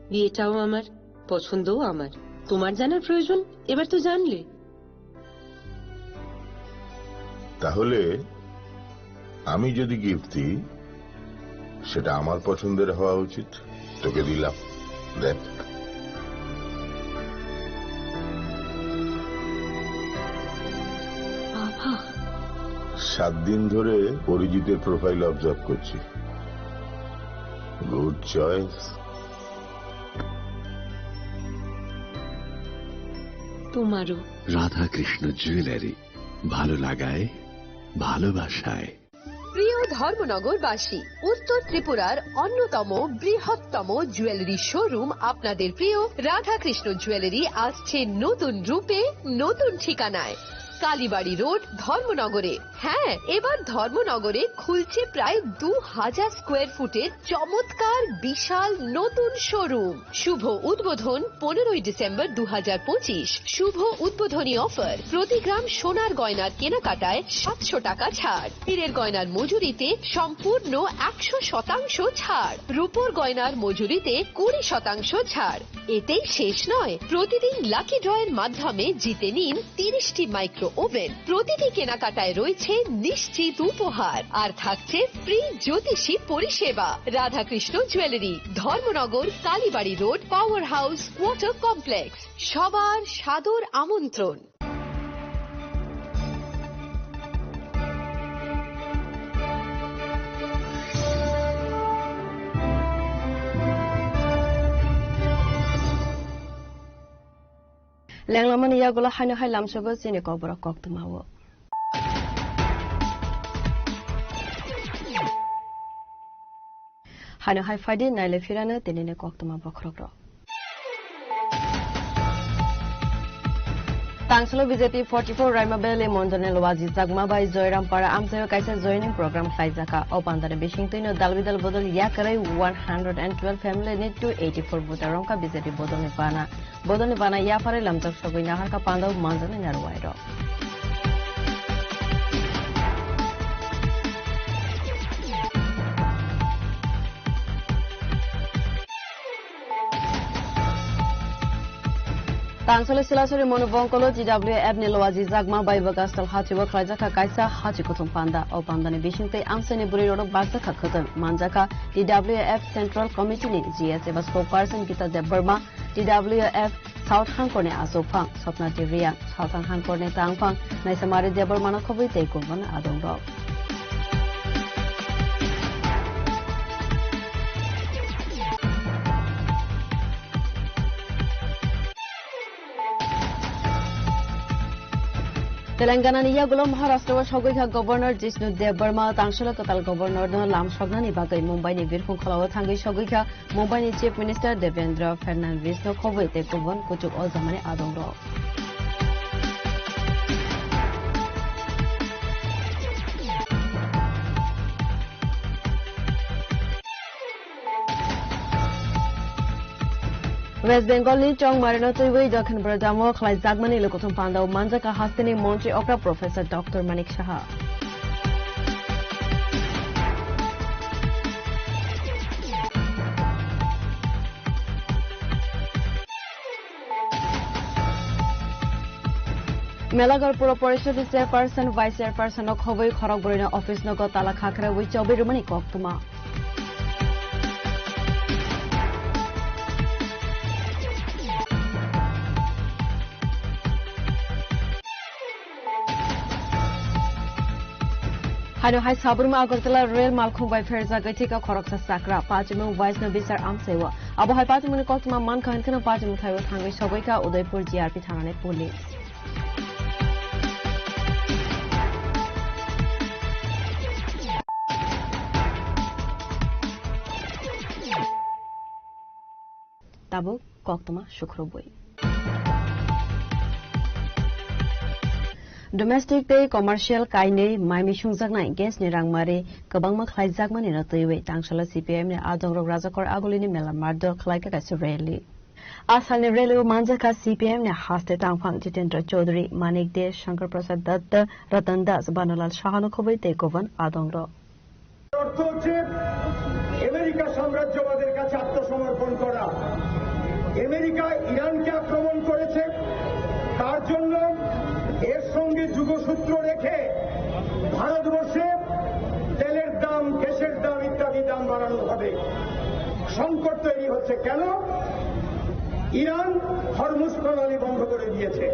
বিয়েটাও আমার, পছন্দও আমার। তোমার জানার প্রয়োজন, এবার তো জানলে। তাহলে আমি যদি গিফট দিই, সেটা আমার পছন্দের হওয়া উচিত। তোকে দিলাম, দেখ। বাবা। সাত দিন ধরে অরিজিতের প্রোফাইল অবজার্ভ করছি। Good choice. তোমারও। রাধাকৃষ্ণ জুয়েলারি, ভালো লাগায়, ভালোবাসায়। প্রিয় ধর্মনগরবাসী, উত্তর ত্রিপুরার অন্যতম বৃহত্তম জুয়েলারি শোরুম আপনাদের প্রিয় রাধাকৃষ্ণ জুয়েলারি আসছে নতুন রূপে, নতুন ঠিকানায়। কালীবাড়ি রোড, ধর্মনগরে। হ্যাঁ, এবার ধর্মনগরে খুলছে প্রায় দু হাজার স্কোয়ার ফুটের চমৎকার বিশাল নতুন শোরুম। শুভ উদ্বোধন পনেরোই ডিসেম্বর দু হাজার পঁচিশ। শুভ উদ্বোধনী অফার, প্রতি গ্রাম সোনার গয়নার কেনাকাটায় সাতশো টাকা ছাড়, হীরের গয়নার মজুরিতে সম্পূর্ণ একশো শতাংশ ছাড়, রূপোর গয়নার মজুরিতে কুড়ি শতাংশ ছাড়। এতেই শেষ নয়, প্রতিদিন লাকি ড্রয়ের মাধ্যমে জিতে নিন তিরিশটি মাইক্রো ওভেন। প্রতিটি কেনাকাটায় রয়েছে নিশ্চিত উপহার, আর থাকছে ফ্রি জ্যোতিষী পরিষেবা। Radhakrishna jewellery, Dharmanagar, Kalibari road, power house quarter complex. সবার সাদর আমন্ত্রণ। Lenglamani yagulo haino hai lamsogo chini kokborok koktwmao. Haino hai phaidi naile phirano tinini koktwma bokhorokrok. Tangsalo B J P forty-four Raima Valley Mondolni Lowaji Chakma bai Joyram Para amchaio kaisa joining program khlaijakha. O pandani bisingtwino dalbidal bodol yakarwi one hundred and twelve family ni two eighty-four voter romkha B J P bodolni bana. Bodolni bana yapharwi lamjak sogwi naharkha pandao manjaknai narwuairok. Tangsalo Silasuri Monu Bongkolo T W F ni Lowaji Jakma bai Bagastal Hachio khlaijakha kaisa hachi kuthum panda. O pandani bisingtwi amchaini bwrwi rok bakjakha khwtwng. Manjakha T W F Central Committee ni G S eba spokesperson Gita Debbarma, T W F South Hangkorni achukphang Swapna Dev Reang, South Hangkorni tangphang Naisamari Debbarmano khobwi tei kubun adongrok. Telangana ni yagulo Maharashtra o sogwi kha Governor Jishnu Debbarma, tangsalo kwtal Governor no lam soknani bagwi Mumbai ni birkhung kholao thangwi sogwi kha Mumbai ni Chief Minister Devendra Fadnavis no khobwi tei kubun kuchuk o jamani adongrok. West Bengal ni Chongmarino twiwi Dokhin Bwrwdamo khlaijakmani lukuthum pandao manjakha hasteni montri okra Professor Doctor Manik Saha. Melagar Puro Porishod ni chairperson, vice chairperson no khobwi khorok bwrwino office nogo tala khakhraiwi chobwi rwmani koktwma. Haino hai Sabruma Agartala rel malkhung bai pherjagwi thika khoroksa chakra. Pachimung Vaishno Bisar amchaio. Abo hai pachimungni koktwma mankha hinkheno pachimung thaio thangwi sogwi kha Udaipur G R P thanani police. Tabuk koktwma sukrubwi. Domestic tei commercial kainwi mai mi sungjaknai gas ni rangmari kwbangma khlaijakmani no twiwi tangsalo C P I M ni adongrok Rajakor Agulini Mela Mardor khlaikha kaisa rally. A salni rally o manjakha C P I M ni haste tangphang Jitendra Chaudhary, Manik De, Shankar Prasad Datta, Ratan Das, Banulal Sahano khobwi tei kubun adongrok. অর্থ হচ্ছে আমেরিকা সাম্রাজ্যবাদের কাছে আত্মসমর্পণ করা। আমেরিকা ইরানকে আক্রমণ করেছে, তার জন্য এর সঙ্গে যোগসূত্র রেখে ভারতবর্ষে তেলের দাম, গ্যাসের দাম ইত্যাদি দাম বাড়ানো হবে। সংকট তৈরি হচ্ছে কেন? ইরান হরমুজ প্রণালী বন্ধ করে দিয়েছে।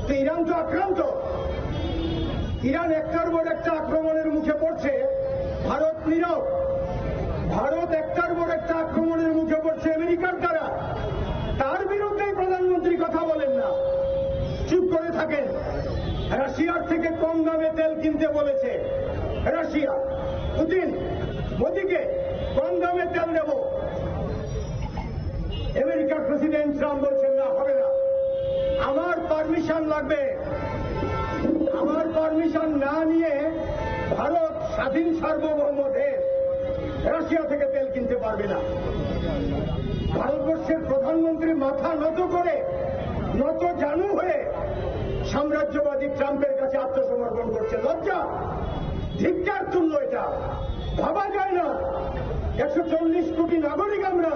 তো ইরান তো আক্রান্ত। ইরান একটার পর একটা আক্রমণের মুখে পড়ছে, ভারত নীরব। ভারত একটার পর একটা আক্রমণের মুখে পড়ছে আমেরিকার দ্বারা। তার বিরুদ্ধেই প্রধানমন্ত্রী কথা বলেন না, চুপ করে থাকেন। রাশিয়ার থেকে কম দামে তেল কিনতে বলেছে রাশিয়া, পুতিন মোদিকে কম দামে তেল দেব। আমেরিকার প্রেসিডেন্ট ট্রাম্প বলছেন, "না, হবে না, আমার পারমিশন লাগবে, আমার পারমিশন না নিয়ে ভারত স্বাধীন সার্বভৌম দেশ রাশিয়া থেকে তেল কিনতে পারবে না।" ভারতবর্ষের প্রধানমন্ত্রী মাথা নত করে, নত জানু হয়ে সাম্রাজ্যবাদী ট্রাম্পের কাছে আত্মসমর্পণ করছে। লজ্জা, ধিক্কার তুল্য এটা। ভাবা যায় না, একশো চল্লিশ কোটি নাগরিক আমরা,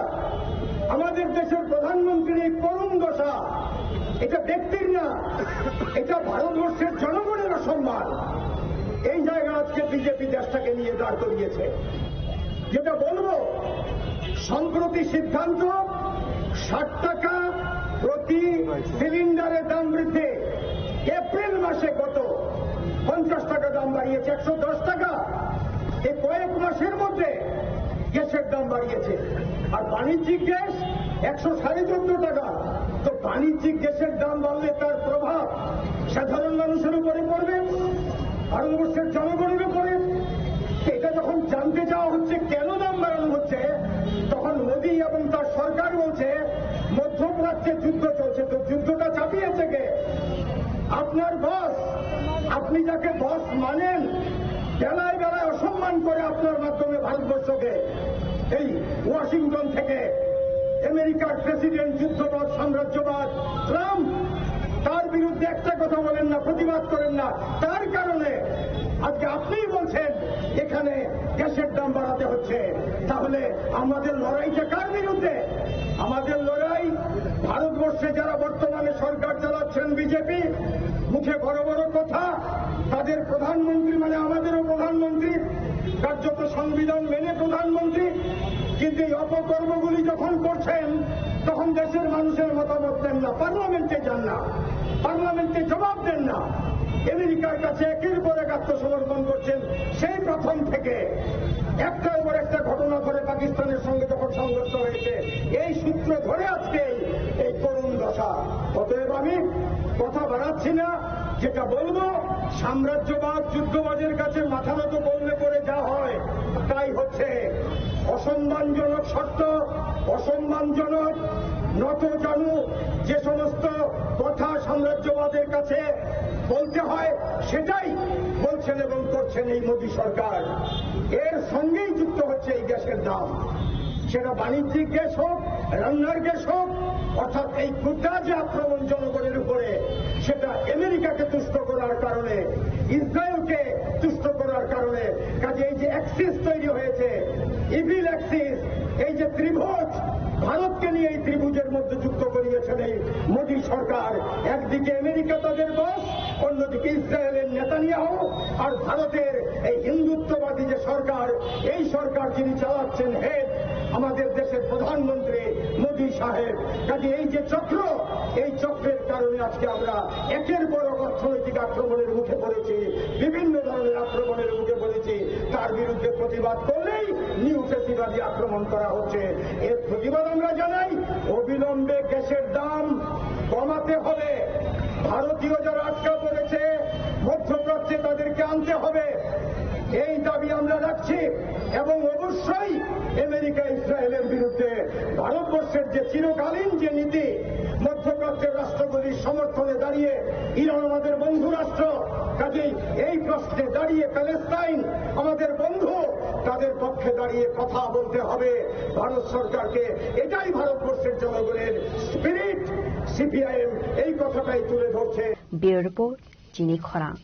আমাদের দেশের প্রধানমন্ত্রীর এই করুণ দশা, এটা ব্যক্তির না, এটা ভারতবর্ষের জনগণের অসম্মান। এই জায়গা আজকে বিজেপি দেশটাকে নিয়ে দাঁড় করিয়েছে। যেটা বলবো, সম্প্রতি সিদ্ধান্ত, ষাট টাকা প্রতি সিলিন্ডারের দাম বৃদ্ধি। এপ্রিল মাসে গত পঞ্চাশ টাকা দাম বাড়িয়েছে, একশো দশ টাকা। এই কয়েক মাসের মধ্যে গ্যাসের দাম বাড়িয়েছে। আর বাণিজ্যিক গ্যাস একশো সাড়ে চোদ্দ টাকা। তো বাণিজ্যিক গ্যাসের দাম বাড়লে তার প্রভাব সাধারণ মানুষের উপরে পড়বে, ভারতবর্ষের জনগণের উপরে। এটা যখন জানতে চাওয়া হচ্ছে কেন দাম বাড়ানো হচ্ছে, তখন মোদি এবং তার সরকার বলছে মধ্যপ্রাচ্যে যুদ্ধ চলছে, তো যুদ্ধটা চাপিয়েছে কে? আপনার বস। আপনি যাকে বস মানেন, বেলায় বেলায় অসম্মান করে আপনার মাধ্যমে ভারতবর্ষকে। এই ওয়াশিংটন থেকে আমেরিকার প্রেসিডেন্ট যুদ্ধবাজ, সাম্রাজ্যবাদ ট্রাম্প, তার বিরুদ্ধে একটা কথা বলেন না, প্রতিবাদ করেন না। তার কারণে আজকে আপনিই বলছেন এখানে গ্যাসের দাম বাড়াতে হচ্ছে। তাহলে আমাদের লড়াইটা কার বিরুদ্ধে? আমাদের লড়াই ভারতবর্ষে যারা বর্তমানে সরকার চালাচ্ছেন, বিজেপি, মুখে বড় বড় কথা, তাদের প্রধানমন্ত্রী মানে আমাদেরও প্রধানমন্ত্রী, কার্যত সংবিধান মেনে প্রধানমন্ত্রী, কিন্তু এই অপকর্মগুলি যখন করছেন, তখন দেশের মানুষের মতামত নেন না, পার্লামেন্টে যান না, পার্লামেন্টে জবাব দেন না। আমেরিকার কাছে একের পর এক আত্মসমর্পণ করছেন সেই প্রথম থেকে। একটার পর একটা ঘটনা ঘটে, পাকিস্তানের সঙ্গে যখন সংঘর্ষ হয়েছে, এই সূত্র ধরে আজকে এই, এই করুণ দশা। অতএব আমি কথা বাড়াচ্ছি না, যেটা বলবো, সাম্রাজ্যবাদ যুদ্ধবাদের কাছে মাথা নত করলে পরে যা হয়, তাই হচ্ছে। অসম্মানজনক শর্ত, অসম্মানজনক, নত জানু যে সমস্ত কথা সাম্রাজ্যবাদের কাছে বলতে হয়, সেটাই বলছেন এবং করছেন এই মোদী সরকার। এর সঙ্গেই যুক্ত হচ্ছে এই গ্যাসের দাম। সেটা বাণিজ্যিক গ্যাস হোক, রান্নার গ্যাস হোক, অর্থাৎ এই ক্ষুদ্র যে আক্রমণ জনগণের উপরে, সেটা আমেরিকাকে তুষ্ট করার কারণে, ইসরায়েলকে তুষ্ট করার কারণে। কাজে এই যে অ্যাক্সিস তৈরি হয়েছে, ইভিল অ্যাক্সিস, এই যে ত্রিভুজ, ভারতকে নিয়ে এই ত্রিভুজের মধ্যে যুক্ত করিয়েছেন এই মোদী সরকার। একদিকে আমেরিকা তাদের বস, অন্যদিকে ইসরায়েলের নেতানিয়াহু, আর ভারতের এই হিন্দুত্ববাদী যে সরকার, এই সরকার যিনি চালাচ্ছেন, হেড আমাদের দেশের প্রধানমন্ত্রী মোদী সাহেব। কাজে এই যে চক্র, এই চক্রের কারণে আজকে আমরা একের পর এক অর্থনৈতিক আক্রমণের মুখে পড়েছি, বিভিন্ন ধরনের আক্রমণের মুখে পড়েছি। তার বিরুদ্ধে প্রতিবাদ করলেই নিউ ফ্যাসিবাদী আক্রমণ করা হচ্ছে। এর প্রতিবাদ আমরা জানাই। অবিলম্বে গ্যাসের দাম কমাতে হবে। ভারতীয় যারা আটকা পড়েছে মধ্যপ্রাচ্যে, তাদেরকে আনতে হবে, এই দাবি আমরা রাখছি। এবং অবশ্যই আমেরিকা ইসরায়েলের বিরুদ্ধে ভারতবর্ষের যে চিরকালীন যে নীতি, মধ্যপ্রাচ্যের রাষ্ট্রগুলির সমর্থনে দাঁড়িয়ে, ইরান আমাদের বন্ধু রাষ্ট্র, কাজেই এই প্রশ্নে দাঁড়িয়ে প্যালেস্তাইন আমাদের বন্ধু, তাদের পক্ষে দাঁড়িয়ে কথা বলতে হবে ভারত সরকারকে। এটাই ভারতবর্ষের জনগণের স্পিরিট। সিপিআইএম এই কথাটাই তুলে ধরছে। Bureau Report, Chini Khorang.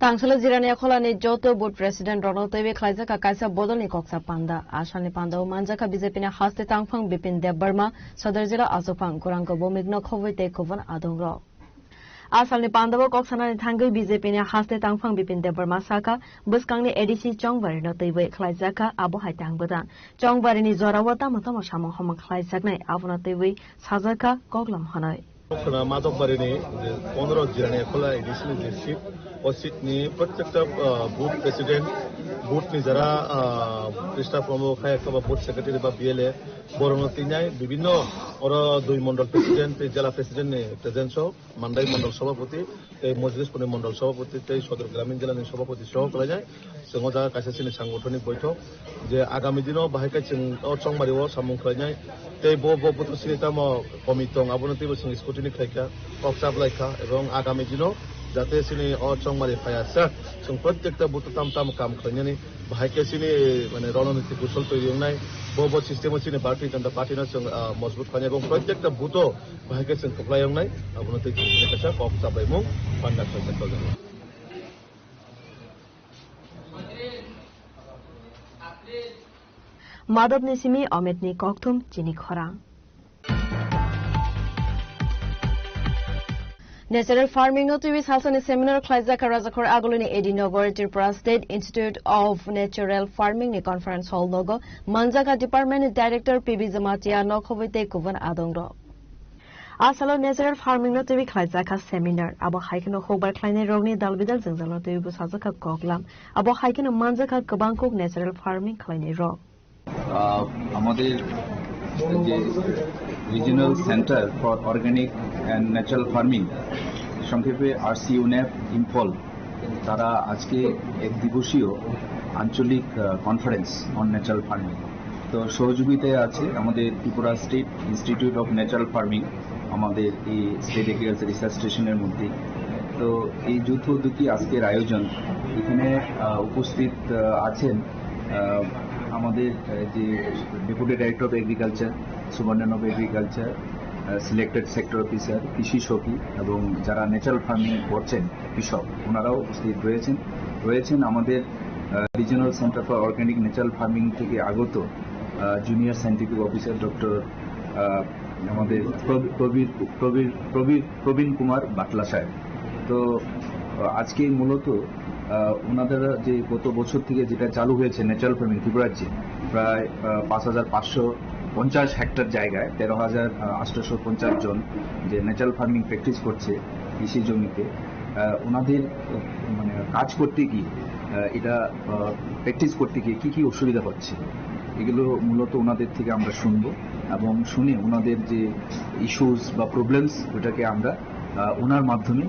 Tangsalo Jirania Kholani joto booth president rokno twiwi khlaijak kha kaisa bodolni koksa panda. Asalni pandao manjak kha B J P ni haste tangphang Bipin Debbarma, Sodar Jila Achuphang, Kurang Bhumik no khobwi tei kubun adong rok. Asalni pandao kok sanani thangwi B J P ni haste tangphang Bipin Debbarma sakha, bwskangni A D C Chongbari no twiwi khlaijak kha abo hai tang bwdang. Chongbari ni jorao tamo tamo samung homung khlaijaknai abono twiwi sajak kha koklam hwnwi. Khwna Madhobbarini je pondro Jirania Khola A D C ni je seat, o seat ni prottekta, ah, booth president, booth ni jara, ah, Krishna Promod khai kha ba booth secretary ba B L A, borokno tinai bibinno oro dui mondol president tei jela president ni presence o Mandai mondol sabhapati tei Mojlispur ni mondol sabhapati tei Sodor Gramin jela ni sabhapati soho kwlainai. Chwng o jaga kaisa chini sangothoni boithok je agami dino bahai khe chwng o Chongmari o samung khlainai. Tei bo, bo buthu chini tamo komi tong, abono teibo chwng scrutiny khlaikha, kok chaplaikha, ebong agami dino jate chini o Chongmari phaiya sa, chwng prottekta buthu tam tam kam khlainani, bahai khe chini, mane, rononiti kusol twi wngnai, bo, bo system o chini Bharatiya Janata Party no chwng, ah, mojbut khlainai, ebong prottekta buthu bahai khe chwng kwplai wngnai, abono tei chwng kaisa kok chaplaimung panda khlaijak. Madhobni simi Omitni kokthum chini khorang. Natural farming no twiwi salsani seminar khlaijak kha Rajakhor Agulini A D Nogor Tripura State Institute of Natural Farming ni conference hall nogo manjak kha department ni director P B Jamatia no khobwi tei kubun adong rok. A salo natural farming no twiwi khlaijak kha seminar. Abo hai kheno hukbar khlainai rokni dal bidal jwngjal no twiwi bwsajak kha koklam. Abo hai kheno manjak kha kwbang kuk natural farming khlainai rok. আহ, আমাদের যে regional centre for organic and natural farming, সংক্ষেপে আরসিইউন্যাফ ইম্ফল, তারা আজকে এক দিবসীয় আঞ্চলিক conference on natural farming, তো সহযোগিতায় আছে আমাদের Tripura state institute of natural farming, আমাদের এই স্টেট এগ্রিকালচার রিসার্চ স্টেশনের মধ্যে। তো এই যৌথ উদ্যোগী আজকের আয়োজন, এখানে আহ, উপস্থিত আহ, আছেন আহ, আমাদের আহ, যে deputy director of agriculture, superintendent of agriculture, selected sector officer, কৃষি সখী এবং যারা ন্যাচারাল ফার্মিং করছেন কৃষক, ওনারাও উপস্থিত রয়েছেন। রয়েছেন আমাদের regional centre for organic natural farming থেকে আগত জুনিয়র সায়েন্টিফিক অফিসার ডক্টর আমাদের প্রবীর প্রবীর প্রবীর প্রবীর প্রবীণ কুমার বাটলা সাহেব। তো আহ, আজকে মূলত আহ, ওনাদের যে গত বছর থেকে যেটা চালু হয়েছে ন্যাচারাল ফার্মিং ত্রিপুরা রাজ্যে, প্রায় আহ, পাঁচ হাজার পাঁচশো পঞ্চাশ হেক্টর জায়গায় তেরো হাজার আটশোশো পঞ্চাশ জন যে ন্যাচারাল ফার্মিং প্র্যাকটিস করছে কৃষি জমিতে, আহ, ওনাদের আহ, মানে কাজ করতে গিয়ে আহ, এটা প্র্যাকটিস করতে গিয়ে কী কী অসুবিধা হচ্ছে, এগুলো মূলত ওনাদের থেকে আমরা শুনবো এবং শুনে ওনাদের যে ইস্যুস বা প্রবলেমস, ওটাকে আমরা আহ, ওনার মাধ্যমে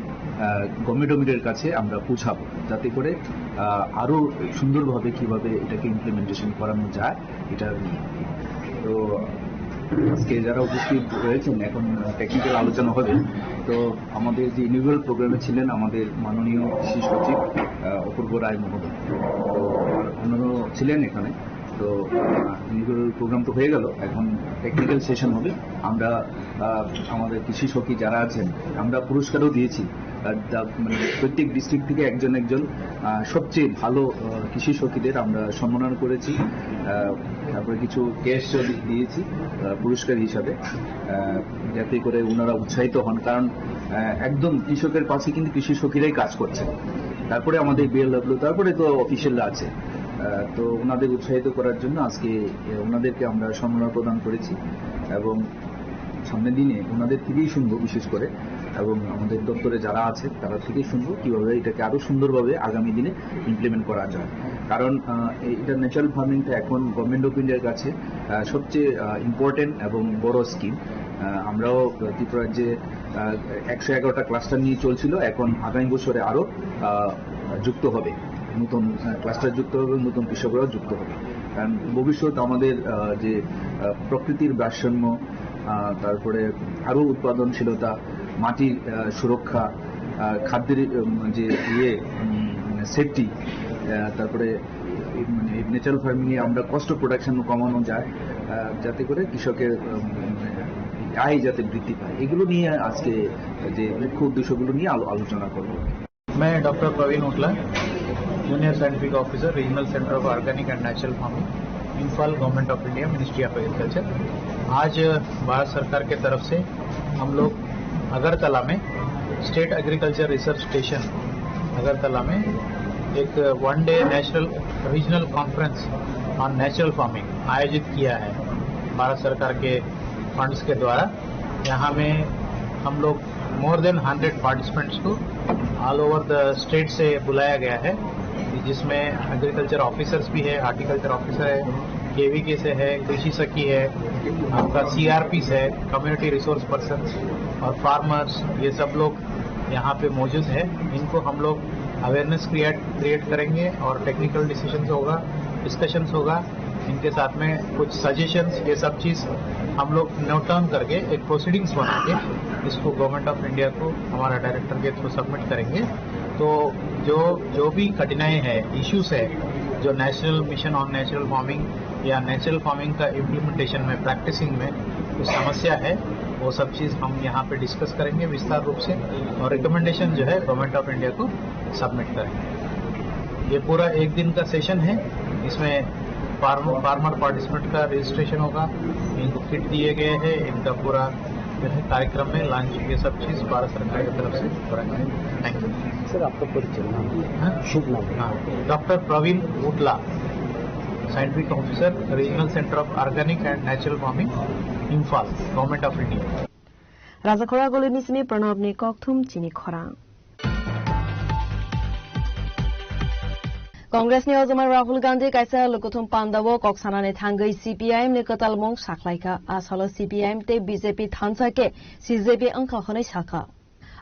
গভর্নমেন্ট অফ ইন্ডিয়ার কাছে আমরা পৌঁছাবো, যাতে করে আহ, আরও সুন্দরভাবে কিভাবে এটাকে ইমপ্লিমেন্টেশন করানো যায়। এটা তো আজকে যারা উপস্থিত রয়েছেন, এখন টেকনিক্যাল আলোচনা হবে। তো আমাদের যে ইনগুরাল প্রোগ্রামে ছিলেন আমাদের মাননীয় কৃষি সচিব আহ, অপূর্ব রায় মহোদয়, তো ওনারাও ছিলেন এখানে। তো ইনগুরাল প্রোগ্রাম তো হয়ে গেল, এখন টেকনিক্যাল সেশন হবে। আমরা আহ, আমাদের কৃষি সখী যারা আছেন, আমরা পুরস্কারও দিয়েছি। আহ, যা, মানে, প্রত্যেক ডিস্ট্রিক্ট থেকে একজন একজন আহ, সবচেয়ে ভালো আহ, কৃষি সখীদের আমরা সম্মাননা করেছি। আহ, তারপরে কিছু ক্যাশ দিয়েছি আহ, পুরস্কার হিসাবে, আহ, যাতে করে ওনারা উৎসাহিত হন, কারণ আহ, একদম কৃষকের পাশে কিন্তু কৃষি সখীরাই কাজ করছেন। তারপরে আমাদের বিএলডব্লিউ, তারপরে তো অফিসিয়ালরা আছে। আহ, তো ওনাদের উৎসাহিত করার জন্য আজকে আহ, ওনাদেরকে আমরা সম্মাননা প্রদান করেছি এবং সামনের দিনে ওনাদের থেকেই শুনবো বিশেষ করে, এবং আমাদের দপ্তরে যারা আছে তারা থেকেই শুনবো কিভাবে এটাকে আরো সুন্দরভাবে আগামী দিনে ইমপ্লিমেন্ট করা যায়। কারণ আহ, এই- এটা ন্যাচারাল ফার্মিংটা এখন গভর্নমেন্ট অফ ইন্ডিয়ার কাছে আহ, সবচেয়ে ইম্পর্টেন্ট এবং বড় স্কিম। আমরাও ত্রিপুরা রাজ্যে আহ, একশো এগারোটা ক্লাস্টার নিয়ে চলছিল, এখন আগামী বছরে আরো আহ, যুক্ত হবে, নতুন ক্লাস্টার যুক্ত হবে, নতুন কৃষকরাও যুক্ত হবে। কারণ ভবিষ্যৎ আমাদের আহ, যে আহ, প্রকৃতির ভারসাম্য, আহ, তারপরে আরো উৎপাদনশীলতা, মাটির আহ, সুরক্ষা, আহ, খাদ্যের উম, যে ইয়ে সেফটি, তারপরে এই মানে ন্যাচারাল ফার্মিং এ আমরা কস্ট অফ প্রোডাকশন কমানো যায়, আহ, যাতে করে কৃষকের উম, আয় যাতে বৃদ্ধি পায়, এগুলো নিয়ে আজকে যে মুখ্য উদ্দেশ্যগুলো নিয়ে আলো- আলোচনা করবো। मैं डॉक्टर प्रवीण उटला, junior scientific officer, regional centre of organic and natural farming, Imphal, government of India, ministry of agriculture. आज भारत सरकार के तरफ से हम लोग अगरतला में, state agriculture research station Agartala में एक one day national regional conference on natural farming आयोजित किया है भारत सरकार के फंड्स के द्वारा। यहाँ में हम लोग मोर देन हंड्रेड पार्टिसिपेंट्स को ऑल ओवर द स्टेट से बुलाया गया है, जिसमें एग्रीकल्चर ऑफिसर्स भी है, हॉर्टिकल्चर ऑफिसर है, केवीके से है, कृषि सखी है, आपका सीआरपी से है, कम्युनिटी रिसोर्स पर्सन और फार्मर्स, ये सब लोग यहाँ पे मौजूद है। इनको हम लोग अवेयरनेस क्रिएट क्रिएट करेंगे और टेक्निकल डिसीजंस होगा, डिस्कशंस होगा। इनके साथ में कुछ सजेशंस, ये सब चीज़ हम लोग नोट डाउन करके एक प्रोसीडिंग्स बना के इसको गवर्नमेंट ऑफ इंडिया को हमारा डायरेक्टर के थ्रू सबमिट करेंगे। तो जो जो भी कठिनाई है, इश्यूज है, जो national mission on natural farming या नेचुरल फार्मिंग का इम्प्लीमेंटेशन में, प्रैक्टिसिंग में कुछ समस्या है, वो सब चीज़ हम यहाँ पे डिस्कस करेंगे विस्तार रूप से और रिकमेंडेशन जो है गवर्नमेंट ऑफ इंडिया को सबमिट करेंगे। ये पूरा एक दिन का सेशन है, इसमें फार्म फार्मर पार्टिसिपेंट का रजिस्ट्रेशन होगा, इनको किट दिए गए हैं, इनका पूरा जो है कार्यक्रम में लंच, ये सब चीज़ भारत सरकार की तरफ से हो रहा है। Thank you. सर, आपका परिचय नाम? हाँ? शुभ नाम? हाँ, डॉक्टर प्रवीण उटला, scientific officer, regional centre of organic and natural farming, Imphal, government of India. Rajakhora Golini simi Pranabni kokthum chini khorang. Congress ni ojama Rahul Gandhi kaisa lukuthum pandao kok sanani thangwi C P I M ni kwtal mung sakhlaikha. A salo C P I M tei B J P thansa khe C J P wngkha hwnwi sakha.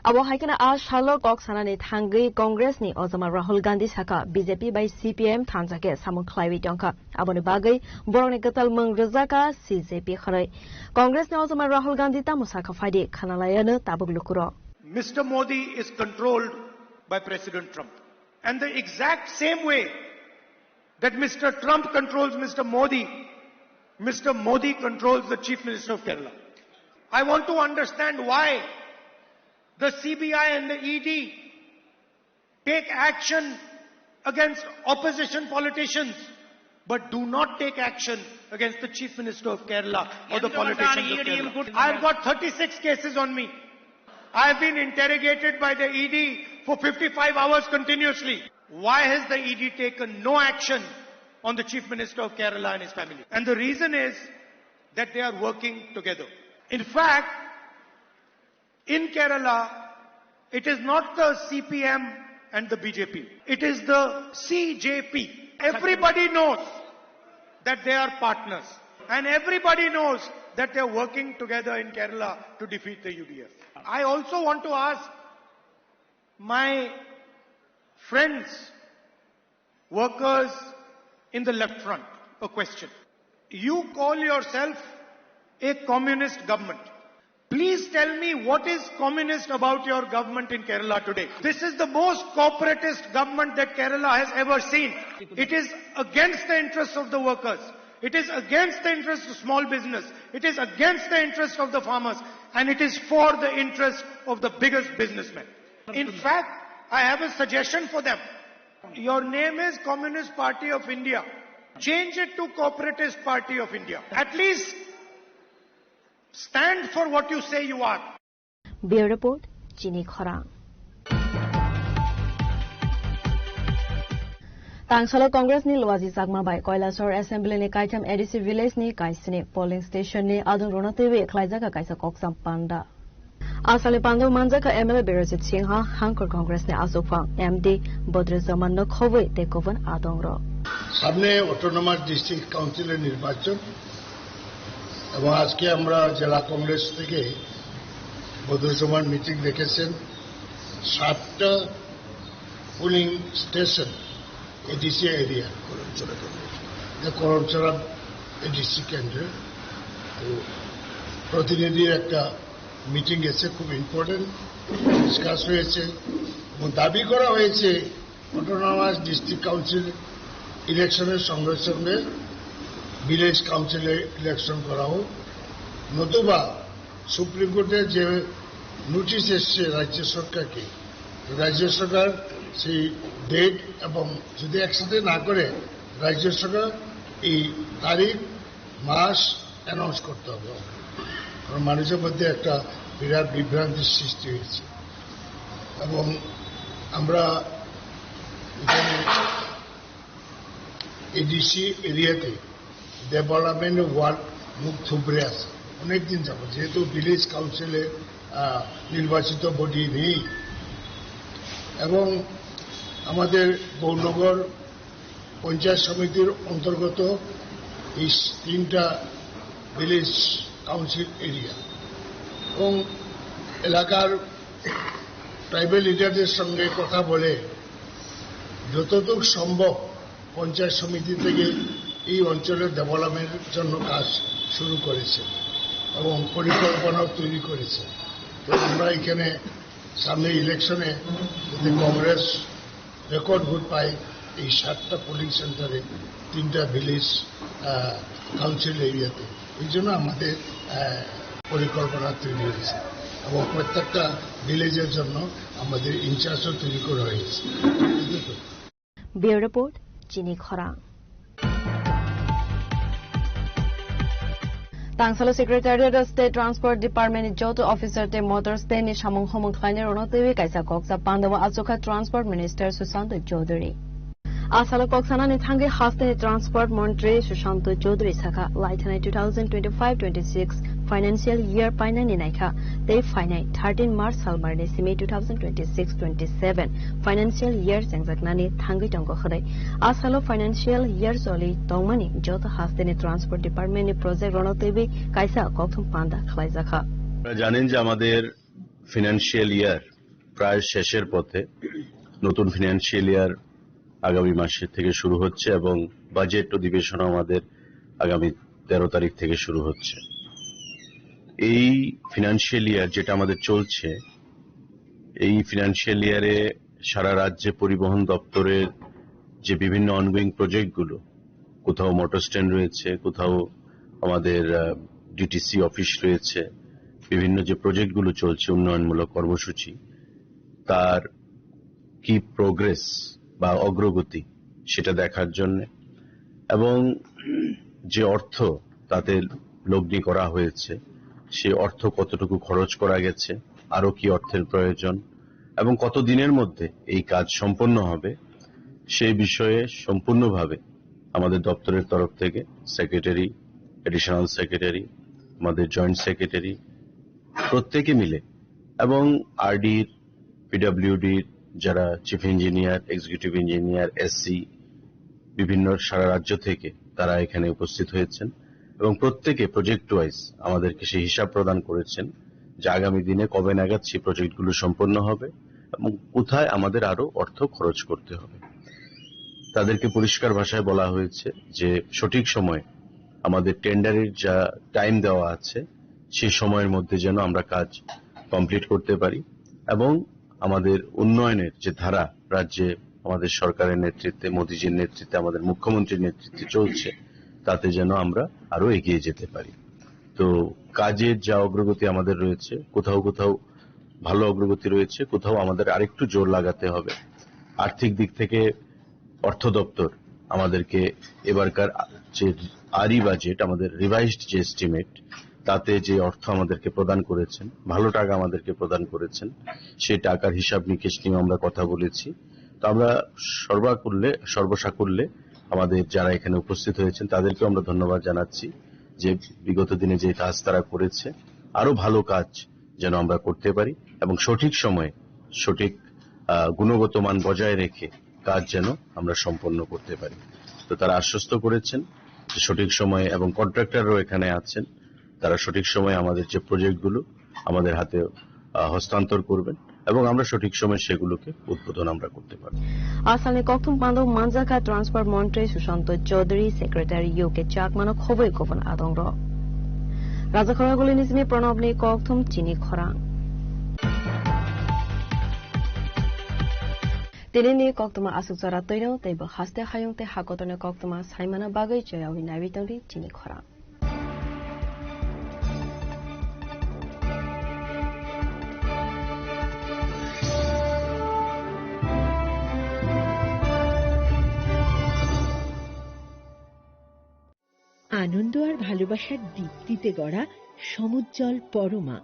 Abo hai kheno a salo kok sanani thangwi Congress ni ojama Rahul Gandhi sakha, B J P bai C P I M thansa khe samung khlaiwi tongkha. Aboni bagwi borokni kwtal mung rwjakha C J P hwnwi. Congress ni ojama Rahul Gandhi tamo sakha phaidi khwnalayano tabuk lukurok. Mister Modi is controlled by President Trump. And the exact same way that Mister Trump controls Mister Modi, Mister Modi controls the Chief Minister of Kerala. I want to understand why the C B I and the E D take action against opposition politicians, but do not take action against the Chief Minister of Kerala or the politicians of Kerala. I've got thirty-six cases on me. I've been interrogated by the E D for fifty-five hours continuously. Why has the E D taken no action on the Chief Minister of Kerala and his family? And the reason is that they are working together. In fact, in Kerala, it is not the C P M and the B J P. It is the C J P. Everybody knows that they are partners. And everybody knows that they are working together in Kerala to defeat the U D F. I also want to ask my friends, workers in the left front, a question. You call yourself a communist government. Please tell me what is communist about your government in Kerala today. This is the most corporatist government that Kerala has ever seen. It is against the interests of the workers. It is against the interests of small business. It is against the interests of the farmers. And it is for the interests of the biggest businessmen. In fact, I have a suggestion for them. Your name is Communist Party of India. Change it to Corporatist Party of India. At least stand for what you say you are. Bureau Report, Chini Khorang. Tangsalo Congress ni Luaji Chakma bai Kailasor Assembly ni kaitham A D C village ni kaisini polling station ni adung rwna twiwi khlaijak kaisa kokcham panda. Asal ni panda manjak M L A Birajit Singha, Hangkor Congress ni aswkphang M D Bodrujama no khobwi tei kubun adong rok. সামনে autonomous district কাউন্সিলের নির্বাচন এবং আজকে আমরা জেলা কংগ্রেস থেকে বদরুজ্জামান মিটিং রেখেছেন। সাতটা polling station ADC area, Karamchhara কেন্দ্র, করমছড়া এডিসি কেন্দ্রে তো প্রতিনিধির একটা মিটিং এসে খুব ইম্পর্টেন্ট ডিসকাস হয়েছে এবং দাবি করা হয়েছে অটোনোমাস ডিস্ট্রিক্ট কাউন্সিল ইলেকশনের সঙ্গে সঙ্গে ভিলেজ কাউন্সিলের ইলেকশন করা হোক, নতুবা সুপ্রিম কোর্টের যে নোটিশ এসছে রাজ্য সরকারকে, রাজ্য সরকার সেই ডেট এবং যদি একসাথে না করে রাজ্য সরকার এই তারিখ মাস অ্যানাউন্স করতে হবে। কারণ মানুষের মধ্যে একটা বিরাট বিভ্রান্তির সৃষ্টি হয়েছে এবং আমরা এখানে এডিসি এরিয়াতে ডেভেলপমেন্ট ওয়ার্ক মুখ থুবড়ে আছে অনেকদিন যাবত, যেহেতু ভিলেজ কাউন্সিলে আহ, নির্বাচিত বডি নেই এবং আমাদের গৌরনগর পঞ্চায়েত সমিতির অন্তর্গত এই তিনটা ভিলেজ কাউন্সিল এরিয়া এবং এলাকার ট্রাইবাল লিডারদের সঙ্গে কথা বলে যতটুকু সম্ভব পঞ্চায়েত সমিতি থেকে এই অঞ্চলের ডেভেলপমেন্টের জন্য কাজ শুরু করেছে এবং পরিকল্পনাও তৈরি করেছে। তো আমরা এখানে সামনে ইলেকশনে যদি কংগ্রেস রেকর্ড ভোট পায় এই সাতটা পোলিং সেন্টারে, তিনটা ভিলেজ, আহ, কাউন্সিল এরিয়াতে, এই জন্য আমাদের, আহ, পরিকল্পনা তৈরি হয়েছে এবং প্রত্যেকটা ভিলেজের জন্য আমাদের ইনচার্জও তৈরি করা হয়েছে। Bureau Report, Chini Khorang. Tangsalo Secretariat o State Transport Department ni joto officer tei motor stand ni samung homung khlainai rokno twiwi kaisa koksa pandao achukha Transport Minister Sushant Chowdhury. Asalo kok sanani thangwi hasteni Transport Montri Sushant Chowdhury sakha, laithanai two thousand twenty-five twenty-six financial year painani naikha, tei phainai thirteen March salmarni simi two thousand twenty-six twenty-seven financial year chengjaknani thangwi tongo hwnwi. A salo financial year choli tongmani joto hasteni Transport Department ni project rono twiwi kaisa kokthum panda khlaijakha. আপনারা জানেন যে আমাদের financial year প্রায় শেষের পথে। নতুন financial year আগামী মাসের থেকে শুরু হচ্ছে এবং বাজেট অধিবেশন আমাদের আগামী তেরো তারিখ থেকে শুরু হচ্ছে। এই ফিনান্সিয়াল ইয়ার যেটা আমাদের চলছে, এই ফিনান্সিয়াল ইয়ারে সারা রাজ্যে পরিবহন দপ্তরের যে বিভিন্ন অনগোয়িং প্রজেক্টগুলো, কোথাও মোটর স্ট্যান্ড রয়েছে, কোথাও আমাদের, আহ, ডিটিসি অফিস রয়েছে, বিভিন্ন যে প্রজেক্টগুলো চলছে, উন্নয়নমূলক কর্মসূচি, তার কি প্রোগ্রেস বা অগ্রগতি, সেটা দেখার জন্যে, এবং যে অর্থ তাতে লগ্নি করা হয়েছে, সেই অর্থ কতটুকু খরচ করা গেছে, আরও কি অর্থের প্রয়োজন এবং কত দিনের মধ্যে এই কাজ সম্পন্ন হবে, সেই বিষয়ে সম্পূর্ণভাবে আমাদের দপ্তরের তরফ থেকে সেক্রেটারি, অ্যাডিশনাল সেক্রেটারি, আমাদের জয়েন্ট সেক্রেটারি প্রত্যেকে মিলে এবং আরডির, পিডব্লিউডির যারা chief engineer, executive engineer, SC, বিভিন্ন সারা রাজ্য থেকে তারা এখানে উপস্থিত হয়েছেন এবং প্রত্যেকে প্রজেক্ট ওয়াইজ আমাদেরকে সেই হিসাব প্রদান করেছেন যে আগামী দিনে কবে নাগাদ সেই প্রজেক্টগুলো সম্পন্ন হবে এবং কোথায় আমাদের আরো অর্থ খরচ করতে হবে। তাদেরকে পরিষ্কার ভাষায় বলা হয়েছে যে সঠিক সময়ে আমাদের টেন্ডারের যা টাইম দেওয়া আছে, সেই সময়ের মধ্যে যেন আমরা কাজ কমপ্লিট করতে পারি এবং আমাদের উন্নয়নের যে ধারা রাজ্যে আমাদের সরকারের নেতৃত্বে, মোদিজির নেতৃত্বে, আমাদের মুখ্যমন্ত্রীর নেতৃত্বে চলছে, তাতে যেন আমরা আরো এগিয়ে যেতে পারি। তো কাজের যা অগ্রগতি আমাদের রয়েছে, কোথাও কোথাও ভালো অগ্রগতি রয়েছে, কোথাও আমাদের আরেকটু জোর লাগাতে হবে। আর্থিক দিক থেকে অর্থ দপ্তর আমাদেরকে এবারকার যে আরি বাজেট, আমাদের রিভাইজড যে এস্টিমেট, তাতে যে অর্থ আমাদেরকে প্রদান করেছেন, ভালো টাকা আমাদেরকে প্রদান করেছেন, সেই টাকার হিসাব নিকেশ নিয়েও আমরা কথা বলেছি। তো আমরা সর্বাকুল্যে, সর্বসাকুল্যে আমাদের যারা এখানে উপস্থিত হয়েছেন, তাদেরকেও আমরা ধন্যবাদ জানাচ্ছি যে বিগত দিনে যে কাজ তারা করেছে, আরো ভালো কাজ যেন আমরা করতে পারি এবং সঠিক সময়ে সঠিক, আহ, গুণগত মান বজায় রেখে কাজ যেন আমরা সম্পন্ন করতে পারি। তো তারা আশ্বস্ত করেছেন যে সঠিক সময়ে, এবং কন্ট্রাক্টররাও এখানে আছেন, তারা সঠিক সময়ে আমাদের যে প্রজেক্টগুলো আমাদের হাতে, আহ, হস্তান্তর করবেন এবং আমরা সঠিক সময়ে সেগুলোকে উদ্বোধন আমরা করতে পারব। Asalni kokthum pando manjakha Transport Montri Sushanta Chaudhary, Secretary U K Chakmano khoboi gobon adongrok. Raja Khoraguli ni simi Pranabni kokthum chini khorang. Tinini koktuma asuk chara twino tei bo haste hayung tei hakotorni koktuma saimana bagwi cherawi naiwi tongdi chini khorang. আনন্দ আর ভালোবাসার দীপ্তিতে গড়া সমুজ্জ্বল পরমা,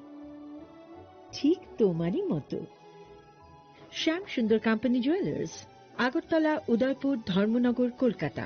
ঠিক তোমারই মতো। শ্যাম Sundar company jewellers, Agartala, উদয়পুর, ধর্মনগর, কলকাতা।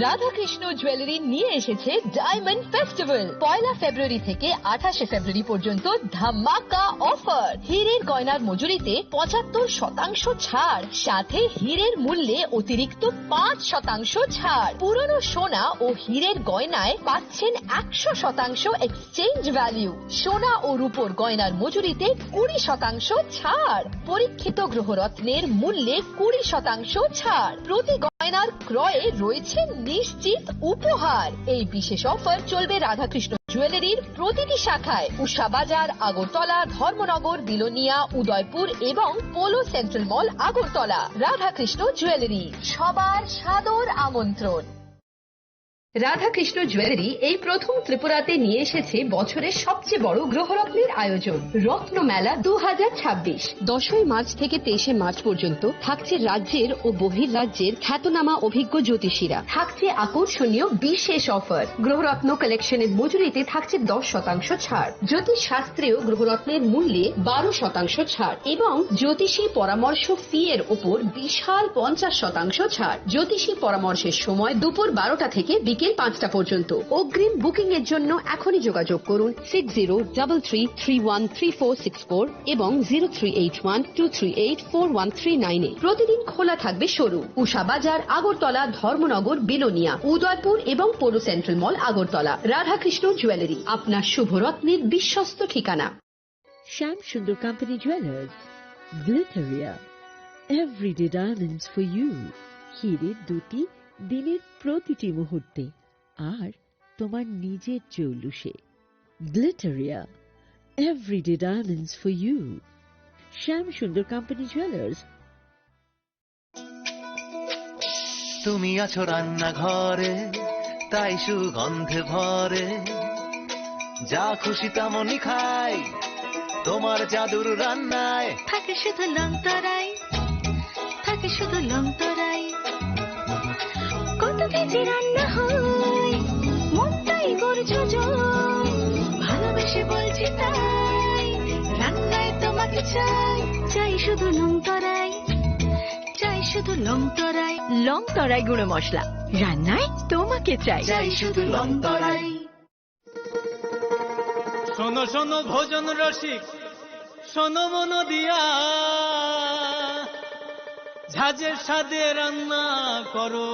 রাধাকৃষ্ণ জুয়েলারি নিয়ে এসেছে diamond festival. পয়লা ফেব্রুয়ারি থেকে আঠাশে ফেব্রুয়ারি পর্যন্ত ধামাকা অফার। হীরের গয়নার মজুরিতে পঁচাত্তর শতাংশ ছাড়, সাথে হীরের মূল্যে অতিরিক্ত পাঁচ শতাংশ ছাড়। পুরনো সোনা ও হীরের গয়নায় পাচ্ছেন একশো শতাংশ এক্সচেঞ্জ ভ্যালু। সোনা ও রূপোর গয়নার মজুরিতে কুড়ি শতাংশ ছাড়। পরীক্ষিত গ্রহরত্নের মূল্যে কুড়ি শতাংশ ছাড়। প্রতি গয়নার ক্রয়ে রয়েছে নিশ্চিত উপহার। এই বিশেষ অফার চলবে রাধাকৃষ্ণ জুয়েলারির প্রতিটি শাখায়, উষা বাজার, আগরতলা, ধর্মনগর, বিলোনিয়া, উদয়পুর এবং polo central mall, Agartala. Radhakrishna জুয়েলারি, সবার সাদর আমন্ত্রণ। রাধাকৃষ্ণ জুয়েলারি এই প্রথম ত্রিপুরাতে নিয়ে এসেছে বছরের সবচেয়ে বড় গ্রহরত্নের আয়োজন, রত্নমেলা দু হাজার ছাব্বিশ। দশই মার্চ থেকে তেইশে মার্চ পর্যন্ত থাকছে রাজ্যের ও বহির্রাজ্যের খ্যাতনামা অভিজ্ঞ জ্যোতিষীরা। থাকছে আকর্ষণীয় বিশেষ অফার। গ্রহরত্ন কালেকশনের মজুরিতে থাকছে দশ শতাংশ ছাড়। জ্যোতিষ শাস্ত্রেও গ্রহরত্নের মূল্যে বারো শতাংশ ছাড় এবং জ্যোতিষী পরামর্শ ফি এর ওপর বিশাল পঞ্চাশ শতাংশ ছাড়। জ্যোতিষী পরামর্শের সময় দুপুর বারোটা থেকে বিকেল এই পাঁচটা পর্যন্ত। অগ্রিম বুকিং এর জন্য এখনই যোগাযোগ করুন six zero double three three one three four six four এবং zero three eight one two three eight four one three nine এ। প্রতিদিন খোলা থাকবে শোরুম। উষা বাজার, আগরতলা, ধর্মনগর, বিলোনিয়া, উদয়পুর এবং পৌর central mall, Agartala. Radhakrishna jewellery, আপনার শুভ রত্নের বিশ্বস্ত ঠিকানা। Shyam Sundar company jewellers, Glitteria, everyday diamonds for you. হিরের দুটি দিনের প্রতিটি মুহূর্তে, আর তোমার নিজের চৌলুসে। Glitteria, everyday diamonds for you. Shyam Sundar company jewellers. তুমি আছো রান্নাঘরে, তাই সুগন্ধে ভরে। যা খুশি তেমনই খাই, তোমার জাদুর রান্নায়। থাকে শুধু লংতরাই, থাকে শুধু লংতরাই। কত ভেজে রান্না হয়, মনটাই গর্জ জয়। ভালোবেসে বলছি তাই, রান্নায় তোমাকে চাই, চাই শুধু লংতরাই। চাই শুধু লং তরাই, লং তরাই গুঁড়ো মশলা। রান্নায় তোমাকে চাই। চাই শুধু লং তরাই। শোনো শোনো ভোজন রসিক, শোনো মন দিয়া, ঝাঁঝের স্বাদে রান্না করো।